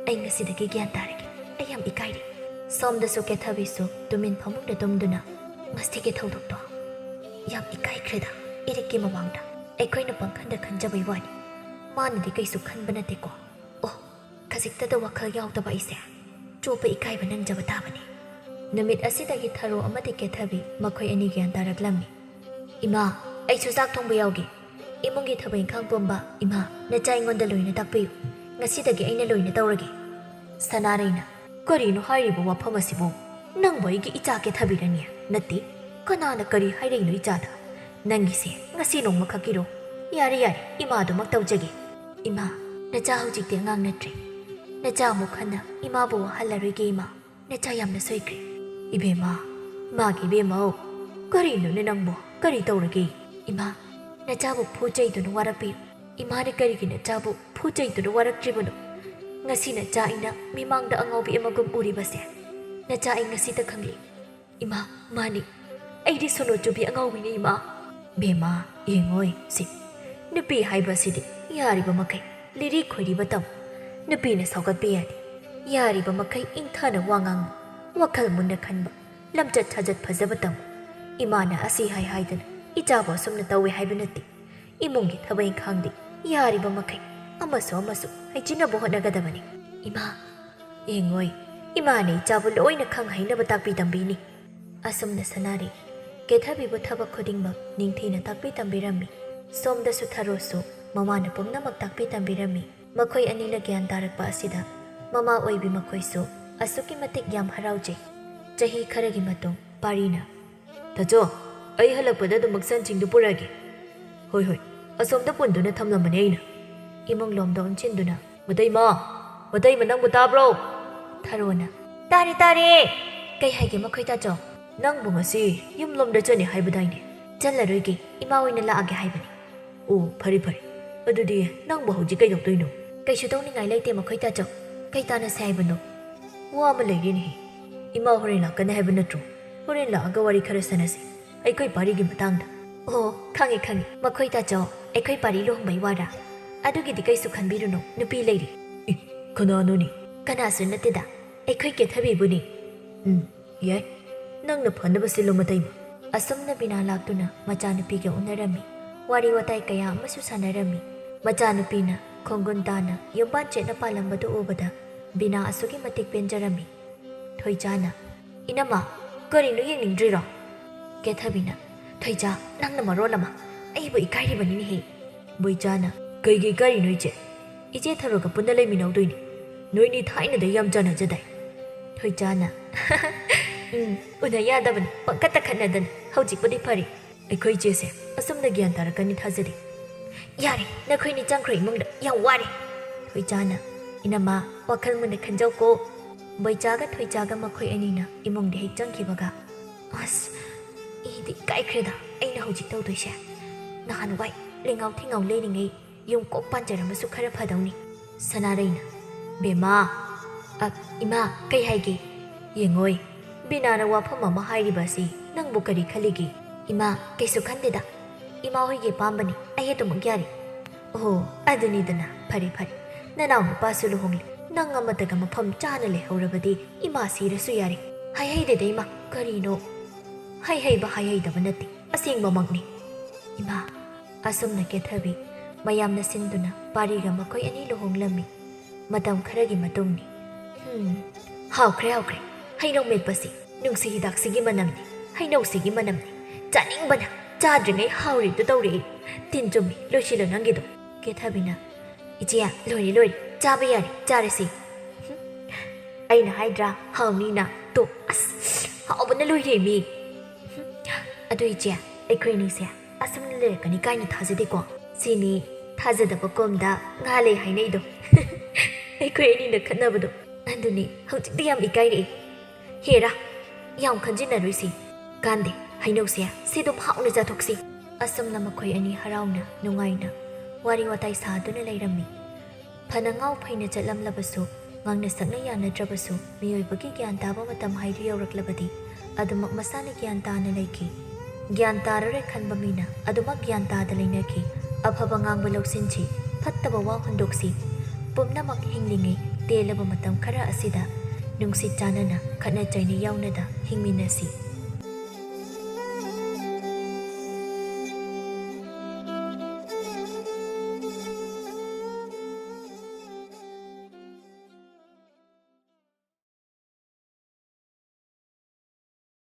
ꯑꯩ ꯉꯁꯤꯗꯒꯤ ꯒ꯭ꯌꯥꯟ ꯇꯥꯔꯒꯦ꯫ ꯑꯩ ꯌꯥꯝ ꯏꯀꯥꯏꯔꯦ꯫ ꯁꯣꯝꯗꯁꯨ ꯀꯦꯊꯕꯤꯁꯨ ꯇꯨꯃꯤꯟ ꯐꯃꯨꯡꯗ ꯇꯨꯝꯗꯨꯅ, ꯉꯁꯤꯒꯤ ꯊꯧꯗꯣꯛꯇꯣ ꯌꯥꯝ ꯏꯀꯥꯏꯈ꯭ꯔꯦꯗ꯫ ꯏꯔꯤꯛꯀꯤ ꯃꯃꯥꯡꯗ ꯑꯩꯈꯣꯏꯅ ꯄꯪꯈꯟꯗ ꯈꯟꯖꯕꯩ ꯋꯥꯅꯤ꯫ ꯃꯥꯅꯗꯤ ꯀꯩꯁꯨ ꯈꯟꯕ ꯅꯠꯇꯦꯀꯣ꯫ ꯑꯣ, ꯈꯖꯤꯛꯇꯗ ꯋꯥꯈꯜ ꯌꯥꯎꯗꯕ ꯑꯩꯁꯦ ꯆꯣꯞꯄ ꯏꯀꯥꯏꯕ ꯅꯪꯖꯕ ꯇꯥꯕꯅꯤ꯫ ꯅꯨꯃꯤꯠ ꯑꯁꯤꯗꯒꯤ ꯊꯔꯣ ꯑꯃꯗꯤ ꯀꯦꯊꯕꯤ ꯃꯈꯣꯏ ꯑꯅꯤ ꯒ꯭ꯌꯥꯟ ꯇꯥꯔꯛꯂꯝꯃꯤ꯫ ꯏꯃꯥ, ꯑꯩꯁꯨ ꯆꯥꯛ ꯊꯣꯡꯕ ꯌꯥꯎꯒꯦ꯫ ꯏꯃꯨꯡꯒꯤ ꯊꯕꯛ ꯏꯪꯈꯥꯡ ꯄꯨꯝꯕ ꯏꯃꯥ, ꯅꯆꯥ ꯑꯩꯉꯣꯟꯗ ꯂꯣꯏꯅ ꯇꯥꯛꯄꯤꯌꯨ꯫ ꯉꯁꯤꯗꯒꯤ ꯑꯩꯅ ꯂꯣꯏꯅ ꯇꯧꯔꯒꯦ꯫ ꯁꯅꯥꯔꯩꯅ, ꯀꯔꯤꯅꯣ ꯍꯥꯏꯔꯤꯕ ꯋꯥꯐꯝ ꯑꯁꯤꯕꯨ? ꯅꯪꯕꯨ ꯑꯩꯒꯤ ꯏꯆꯥ ꯀꯦꯊꯕꯤꯔꯅꯦ? ꯅꯠꯇꯦ꯫ ꯀꯅꯥꯅ ꯀꯔꯤ ꯍꯥꯏꯔꯛꯏꯅꯣ ꯏꯆꯥꯗ? ꯅꯪꯒꯤꯁꯦ ꯉꯁꯤ ꯅꯣꯡꯃꯈꯛꯀꯤꯔꯣ? ꯌꯥꯔꯦ, ꯌꯥꯔꯦ, ꯏꯃꯥꯗꯨꯃꯛ ꯇꯧꯖꯒꯦ꯫ ꯏꯃꯥ, ꯅꯆꯥ ꯍꯧꯖꯤꯛꯇꯤ ꯑꯉꯥꯡ ꯅꯠꯇ꯭ꯔꯦ꯫ ꯅꯆꯥ ꯑꯃꯨꯛ ꯍꯟꯅ ꯏꯃꯥꯕꯨ ꯋꯥꯍꯜꯂꯔꯣꯏꯒꯦ ꯏꯃꯥ꯫ ꯅꯆꯥ ꯌꯥꯝꯅ ꯁꯣꯏꯈ꯭ꯔꯦ꯫ ꯏꯕꯦꯝꯃ, ꯏꯃꯥꯒꯤ ꯏꯕꯦꯝꯃ, ꯀꯔꯤꯅꯣꯅꯦ ꯅꯪꯕꯨ? ꯀꯔꯤ ꯇꯧꯔꯒꯦ? ꯏꯃꯥ, ꯅꯆꯥꯕꯨ ꯐꯨ ꯆꯩꯗꯨꯅ ꯋꯥꯔꯛꯄꯤꯌꯨ꯫ ꯏꯃꯥꯅ ꯀꯔꯤꯒꯤ ꯅꯆꯥꯕꯨ ꯐꯨ ꯆꯩꯗꯨꯅ ꯋꯥꯔꯛꯇ꯭ꯔꯤꯕꯅꯣ? ꯉꯁꯤ ꯅꯆꯥ ꯑꯩꯅ ꯃꯤꯃꯥꯡꯗ ꯑꯉꯥꯎꯕꯤ ꯑꯃꯒꯨꯝ ꯎꯔꯤꯕꯁꯦ ꯅꯆꯥ ꯑꯩ ꯉꯁꯤꯇ ꯈꯪꯂꯤ꯫ ꯏꯃꯥ, ꯃꯥꯅꯤ, ꯑꯩꯗꯤ ꯁꯣꯅꯣ ꯆꯨꯕꯤ ꯑꯉꯥꯎꯕꯤꯅꯤ ꯏꯃꯥ꯫ ꯕꯦꯝꯃ, ꯌꯦꯡꯉꯣꯏ ꯁꯤ, ꯅꯨꯄꯤ ꯍꯥꯏꯕꯁꯤꯗꯤ ꯌꯥꯔꯤꯕ ꯃꯈꯩ ꯂꯤꯔꯤ ꯈꯣꯏꯔꯤꯕ ꯇꯝꯃꯨ꯫ ꯅꯨꯄꯤꯅ ꯁꯥꯎꯒꯠꯄ ꯌꯥꯗꯦ꯫ ꯌꯥꯔꯤꯕ ꯃꯈꯩ ꯏꯪꯊꯅ ꯋꯥ ꯉꯥꯡꯕ, ꯋꯥꯈꯜ ꯃꯨꯟꯅ ꯈꯟꯕ, ꯂꯝꯆꯠ ꯁꯥꯖꯠ ꯐꯖꯕ ꯇꯝꯃꯨ꯫ ꯏꯃꯥꯅ ꯑꯁꯤ ꯍꯥꯏ ꯍꯥꯏꯗꯅ ꯏꯆꯥꯕꯨ ꯑꯁꯨꯝꯅ ꯇꯧꯋꯦ ꯍꯥꯏꯕ ꯅꯠꯇꯦ꯫ ꯏꯃꯨꯡꯒꯤ ꯊꯕꯛ ꯏꯪꯈꯥꯡꯗꯤ ꯌꯥꯔꯤꯕ ꯃꯈꯩ ꯑꯃꯁꯨ ꯑꯃꯁꯨ ꯍꯩꯖꯤꯟꯅꯕ ꯍꯣꯠꯅꯒꯗꯕꯅꯤ꯫ ꯏꯃꯥ, ꯌꯦꯡꯉꯣꯏ, ꯏꯃꯥꯅ ꯏꯆꯥꯕꯨ ꯂꯣꯏꯅ ꯈꯪ ꯍꯩꯅꯕ ꯇꯥꯛꯄꯤ ꯇꯝꯕꯤꯅꯤ꯫ ꯑꯁꯨꯝꯅ ꯁꯅꯥꯔꯩ ꯀꯦꯊꯕꯤꯕꯨ ꯊꯕꯛ ꯈꯨꯗꯤꯡꯃꯛ ꯅꯤꯡꯊꯤꯅ ꯇꯥꯛꯄꯤ ꯇꯝꯕꯤꯔꯝꯃꯤ꯫ ꯁꯣꯝꯗꯁꯨ ꯊꯔꯣꯁꯨ ꯃꯃꯥꯅ ꯄꯨꯝꯅꯃꯛ ꯇꯥꯛꯄꯤ ꯇꯝꯕꯤꯔꯝꯃꯤ꯫ ꯃꯈꯣꯏ ꯑꯅꯤꯅ ꯒ꯭ꯌꯥꯟ ꯇꯥꯔꯛꯄ ꯑꯁꯤꯗ ꯃꯃꯥ ꯑꯣꯏꯕꯤ ꯃꯈꯣꯏꯁꯨ ꯑꯁꯨꯛꯀꯤ ꯃꯇꯤꯛ ꯌꯥꯝ ꯍꯔꯥꯎꯖꯩ꯫ ꯆꯍꯤ ꯈꯔꯒꯤ ꯃꯇꯨꯡ ꯄꯥꯔꯤꯅ, "ꯇꯥꯆꯧ, ꯑꯩ ꯍꯜꯂꯛꯄꯗ ꯑꯗꯨꯃꯛ ꯁꯟꯁꯤꯡꯗꯨ ꯄꯨꯔꯛꯑꯒꯦ꯫" "ꯍꯣꯏ, ꯍꯣꯏ, ꯑꯁꯣꯝꯗ ꯄꯨꯟꯗꯨꯅ ꯊꯝꯂꯝꯕꯅꯦ ꯑꯩꯅ꯫" ꯏꯃꯨꯡ ꯂꯣꯝꯗ ꯑꯣꯟꯁꯤꯟꯗꯨꯅ, "ꯃꯇꯩꯃ, ꯃꯇꯩꯃ, ꯅꯪꯕꯨ ꯇꯥꯕ꯭ꯔꯣ?" ꯊꯔꯣꯅ, "ꯇꯥꯔꯦ, ꯇꯥꯔꯦ꯫ ꯀꯩ ꯍꯥꯏꯒꯦ ꯃꯈꯣꯏ ꯇꯥꯆꯧ?" "ꯅꯪꯕꯨ ꯉꯁꯤ ꯌꯨꯝꯂꯣꯝꯗ ꯆꯠꯅꯤ ꯍꯥꯏꯕꯗꯥꯏꯅꯦ?" "ꯆꯠꯂꯔꯣꯏꯒꯦ, ꯏꯃꯥ ꯑꯣꯏꯅ ꯂꯥꯛꯑꯒꯦ ꯍꯥꯏꯕꯅꯤ꯫" "ꯑꯣ, ꯐꯔꯦ, ꯐꯔꯦ꯫ ꯑꯗꯨꯗꯤ ꯅꯪꯕꯨ ꯍꯧꯖꯤꯛ ꯀꯩꯗꯧꯗꯣꯏꯅꯣ?" "ꯀꯩꯁꯨ ꯇꯧꯅꯤꯡꯉꯥꯏ ꯂꯩꯇꯦ ꯃꯈꯣꯏ ꯇꯥꯆꯧ꯫ ꯀꯩ ꯇꯥꯟꯅꯁꯦ ꯍꯥꯏꯕꯅꯣ?" "ꯋꯥ ꯑꯃ ꯂꯩꯔꯦꯅꯦꯍꯦ꯫ ꯏꯃꯥ ꯍꯣꯔꯦꯟ ꯂꯥꯛꯀꯅꯤ ꯍꯥꯏꯕ ꯅꯠꯇ꯭ꯔꯣ? ꯍꯣꯔꯦꯟ ꯂꯥꯛꯑꯒ ꯋꯥꯔꯤ ꯈꯔ ꯁꯥꯟꯅꯁꯤ, ꯑꯩꯈꯣꯏ ꯄꯥꯔꯤꯒꯤ ꯃꯇꯥꯡꯗ꯫" "ꯑꯣ, ꯈꯪꯉꯤ, ꯈꯪꯉꯤ꯫ ꯃꯈꯣꯏ ꯇꯥꯆꯧ, ꯑꯩꯈꯣꯏ ꯄꯥꯔꯤ ꯂꯨꯍꯣꯡꯕꯩ ꯋꯥꯔꯥ? ꯑꯗꯨꯒꯤꯗꯤ ꯀꯩꯁꯨ ꯈꯟꯕꯤꯔꯨꯅꯨ, ꯅꯨꯄꯤ ꯂꯩꯔꯤ꯫" "ꯑꯦ, ꯀꯅꯥꯅꯣꯅꯦ?" "ꯀꯅꯥꯁꯨ ꯅꯠꯇꯦꯗ, ꯑꯩꯈꯣꯏ ꯀꯦꯊꯕꯤꯕꯨꯅꯤ꯫" "ꯎꯝ, ꯌꯥꯏ꯫ ꯅꯪꯅ ꯐꯅꯕ ꯁꯤꯜꯂꯣ, ꯃꯇꯩꯃ꯫" ꯑꯁꯨꯝꯅ ꯕꯤꯅꯥ ꯂꯥꯛꯇꯨꯅ ꯃꯆꯥꯅꯨꯄꯤꯒ ꯎꯅꯔꯝꯃꯤ꯫ ꯋꯥꯔꯤ ꯋꯥꯇꯥꯏ ꯀꯌꯥ ꯑꯃꯁꯨ ꯁꯥꯟꯅꯔꯝꯃꯤ꯫ ꯃꯆꯥꯅꯨꯄꯤꯅ ꯈꯣꯡꯒꯨꯟ ꯇꯥꯅ ꯌꯨꯝꯕꯥꯟ ꯆꯦꯠꯅ ꯄꯥꯜꯂꯝꯕꯗꯨ ꯎꯕꯗ ꯕꯤꯅꯥ ꯑꯁꯨꯛꯀꯤ ꯃꯇꯤꯛ ꯄꯦꯟꯖꯔꯝꯃꯤ꯫ ꯊꯣꯏꯖꯥꯅ, "ꯏꯅꯝꯃ, ꯀꯔꯤꯅꯣ, ꯌꯦꯡꯅꯤꯡꯗ꯭ꯔꯤꯔꯣ?" ꯀꯦꯊꯕꯤꯅ, "ꯊꯣꯏꯖꯥ, ꯅꯪꯅ ꯃꯔꯣꯜ ꯑꯃ ꯑꯩꯕꯨ ꯏꯀꯥꯏꯔꯤꯕꯅꯤꯅꯦꯍꯦ꯫" ꯕꯣꯏꯆꯥꯅ, "ꯀꯩꯒꯤ ꯏꯀꯥꯏꯔꯤꯅꯣ, ꯏꯆꯦ? ꯏꯆꯦ ꯊꯔꯣꯒ ꯄꯨꯟꯅ ꯂꯩꯃꯤꯟꯅꯧꯗꯣꯏꯅꯤ꯫ ꯅꯣꯏꯅꯤ ꯊꯥꯏꯅꯗꯩ ꯌꯥꯝ ꯆꯥꯟꯅꯖꯗꯥꯏ꯫" ꯊꯣꯏꯖꯥꯅ, "ꯎꯝ, ꯎꯅ ꯌꯥꯗꯕꯅꯤ, ꯄꯪꯈꯠꯇ ꯈꯠꯅꯗꯅ꯫ ꯍꯧꯖꯤꯛꯄꯨꯗꯤ ꯐꯔꯦ꯫ ꯑꯩꯈꯣꯏ ꯏꯆꯦꯁꯦ ꯑꯁꯨꯝꯅ ꯒ꯭ꯌꯥꯟ ꯇꯥꯔꯛꯀꯅꯤ ꯊꯥꯖꯗꯦ꯫" "ꯌꯥꯔꯦ, ꯅꯈꯣꯏꯅꯤ ꯆꯪꯈ꯭ꯔꯣ ꯏꯃꯨꯡꯗ, ꯌꯥꯝ ꯋꯥꯔꯦ꯫" ꯊꯣꯏꯆꯥꯅ, "ꯏꯅꯝꯃ, ꯋꯥꯈꯜ ꯃꯨꯟꯅ ꯈꯟꯖꯧꯀꯣ꯫" ꯕꯣꯏꯆꯥꯒ ꯊꯣꯏꯆꯥꯒ ꯃꯈꯣꯏ ꯑꯅꯤꯅ ꯏꯃꯨꯡꯗ ꯍꯦꯛ ꯆꯪꯈꯤꯕꯒ, "ꯑꯁ, ꯑꯩꯗꯤ ꯏꯀꯥꯏꯈ꯭ꯔꯦꯗ ꯑꯩꯅ ꯍꯧꯖꯤꯛ ꯇꯧꯗꯣꯏꯁꯦ꯫ ꯅꯍꯥꯟꯋꯥꯏ ꯂꯦꯡꯉꯥꯎ ꯊꯦꯡꯉꯥꯎ ꯂꯩꯔꯤꯉꯩ ꯌꯨꯝ ꯀꯣꯛ ꯄꯥꯟꯖꯔꯝꯃꯁꯨ ꯈꯔ ꯐꯗꯧꯅꯤ꯫" ꯁꯅꯥꯔꯩꯅ, "ꯕꯦꯝꯃ꯫" "ꯑ, ꯏꯃꯥ, ꯀꯩ ꯍꯥꯏꯒꯦ?" "ꯌꯦꯡꯉꯣꯏ, ꯕꯤꯅꯥꯅ ꯋꯥꯐꯝ ꯑꯃ ꯍꯥꯏꯔꯤꯕ ꯑꯁꯤ ꯅꯪꯕꯨ ꯀꯔꯤ ꯈꯜꯂꯤꯒꯦ?" "ꯏꯃꯥ, ꯀꯩꯁꯨ ꯈꯟꯗꯦꯗ꯫ ꯏꯃꯥ ꯍꯣꯏꯒꯤ ꯑꯄꯥꯝꯕꯅꯤ, ꯑꯩ ꯑꯗꯨꯃꯛ ꯌꯥꯔꯦ꯫" "ꯑꯣꯍꯣ, ꯑꯗꯨꯅꯤꯗꯅ, ꯐꯔꯦ, ꯐꯔꯦ꯫ ꯅꯅꯥꯎ ꯅꯨꯄꯥꯁꯨ ꯂꯨꯍꯣꯡꯂꯦ꯫ ꯅꯪ ꯑꯃꯠꯇꯒ ꯃꯐꯝ ꯆꯥꯅ ꯂꯩꯍꯧꯔꯕꯗꯤ ꯏꯃꯥ ꯁꯤꯔꯁꯨ ꯌꯥꯔꯦ꯫" "ꯍꯥꯏꯍꯩꯗꯦꯗ ꯏꯃꯥ, ꯀꯔꯤꯅꯣ?" "ꯍꯥꯏꯍꯩꯕ ꯍꯥꯏꯍꯩꯗꯕ ꯅꯠꯇꯦ, ꯑꯁꯦꯡꯕꯃꯛꯅꯤ꯫" "ꯏꯃꯥ꯫" ꯑꯁꯨꯝꯅ ꯀꯦꯊꯕꯤ ꯃꯌꯥꯝꯅ ꯁꯤꯟꯗꯨꯅ ꯄꯥꯔꯤꯒ ꯃꯈꯣꯏ ꯑꯅꯤ ꯂꯨꯍꯣꯡꯂꯝꯃꯤ꯫ ꯃꯇꯝ ꯈꯔꯒꯤ ꯃꯇꯨꯡꯅꯤ꯫ ꯎꯝ, ꯍꯥꯎꯈ꯭ꯔꯦ, ꯍꯥꯎꯈ꯭ꯔꯦ꯫ ꯍꯩꯅꯧ ꯃꯦꯠꯄꯁꯤ ꯅꯨꯡꯁꯤ ꯍꯤꯗꯥꯛꯁꯤꯒꯤ ꯃꯅꯝꯅꯤ, ꯍꯩꯅꯧꯁꯤꯒꯤ ꯃꯅꯝꯅꯤ꯫ ꯆꯥꯅꯤꯡꯕꯅ ꯆꯥꯗ꯭ꯔꯤꯉꯩ ꯍꯥꯎꯔꯤꯗꯨ ꯇꯧꯔꯛꯏ꯫ ꯇꯤꯟ ꯆꯨꯝꯃꯤ, ꯂꯣꯏꯁꯤꯜꯂꯣ ꯅꯪꯒꯤꯗꯣ꯫ ꯀꯦꯊꯕꯤꯅ, "ꯏꯆꯦ, ꯂꯣꯏꯔꯦ, ꯂꯣꯏꯔꯦ, ꯆꯥꯕ ꯌꯥꯔꯦ, ꯆꯥꯔꯁꯤ꯫" "ꯑꯩꯅ ꯍꯥꯏꯗ꯭ꯔꯥ, ꯍꯥꯎꯅꯤꯅ? ꯇꯣ, ꯑꯁ, ꯍꯥꯎꯕꯅ ꯂꯣꯏꯔꯦꯃꯤ꯫" "ꯑꯗꯨ ꯏꯆꯦ, ꯑꯩꯈꯣꯏ ꯑꯅꯤꯁꯦ ꯑꯁꯨꯝꯅ ꯂꯩꯔꯛꯀꯅꯤ ꯀꯥꯏꯅ ꯊꯥꯖꯗꯦꯀꯣ꯫ ꯁꯤꯅꯤ ꯊꯥꯖꯗꯕ ꯀꯣꯝꯗ ꯉꯥ ꯂꯩ ꯍꯥꯏꯅꯩꯗꯣ꯫" ꯑꯩꯈꯣꯏ ꯑꯅꯤꯅ ꯈꯠꯅꯕꯗꯣ꯫ ꯑꯗꯨꯅꯤ, ꯍꯧꯖꯤꯛꯇꯤ ꯌꯥꯝ ꯏꯀꯥꯏꯔꯛꯏ꯫ "ꯍꯦꯔꯥ, ꯌꯥꯝ ꯈꯟꯖꯤꯟꯅꯔꯣꯏꯁꯤ꯫ ꯀꯥꯟꯗꯦ, ꯍꯩꯅꯧꯁꯦ ꯁꯤ ꯑꯗꯨꯝ ꯍꯥꯎꯅ ꯆꯥꯊꯣꯛꯁꯤ꯫" ꯑꯁꯨꯝꯅ ꯃꯈꯣꯏ ꯑꯅꯤ ꯍꯔꯥꯎꯅ, ꯅꯨꯡꯉꯥꯏꯅ ꯋꯥꯔꯤ ꯋꯥꯇꯥꯏ ꯁꯥꯗꯨꯅ ꯂꯩꯔꯝꯃꯤ꯫ ꯐꯅ ꯉꯥꯎ ꯐꯩꯅ ꯆꯠꯂꯝꯂꯕꯁꯨ, ꯉꯥꯡꯅ ꯁꯛꯅ ꯌꯥꯅꯗ꯭ꯔꯕꯁꯨ, ꯃꯤꯑꯣꯏꯕꯒꯤ ꯒ꯭ꯌꯥꯟ ꯇꯥꯕ ꯃꯇꯝ ꯍꯥꯏꯗꯨ ꯌꯧꯔꯛꯂꯕꯗꯤ, ꯑꯗꯨꯃꯛ ꯃꯁꯥꯅ ꯒ꯭ꯌꯥꯟ ꯇꯥꯅ ꯂꯩꯈꯤ꯫ ꯒ꯭ꯌꯥꯟ ꯇꯥꯔꯔꯣꯏ ꯈꯟꯕ ꯃꯤꯅ ꯑꯗꯨꯃꯛ ꯒ꯭ꯌꯥꯟ ꯇꯥꯗ ꯂꯩꯅꯈꯤ꯫ ꯑꯐꯕ ꯉꯥꯡꯕ ꯂꯧꯁꯤꯟꯁꯤ, ꯐꯠꯇꯕ ꯋꯥ ꯍꯨꯟꯗꯣꯛꯁꯤ꯫ ꯄꯨꯝꯅꯃꯛ ꯍꯤꯡꯂꯤꯉꯩ ꯇꯦꯜꯂꯕ ꯃꯇꯝ ꯈꯔ ꯑꯁꯤꯗ ꯅꯨꯡꯁꯤ ꯆꯥꯟꯅꯅ, ꯈꯠꯅ ꯆꯩꯅ ꯌꯥꯎꯅꯗ ꯍꯤꯡꯃꯤꯟꯅꯁꯤ꯫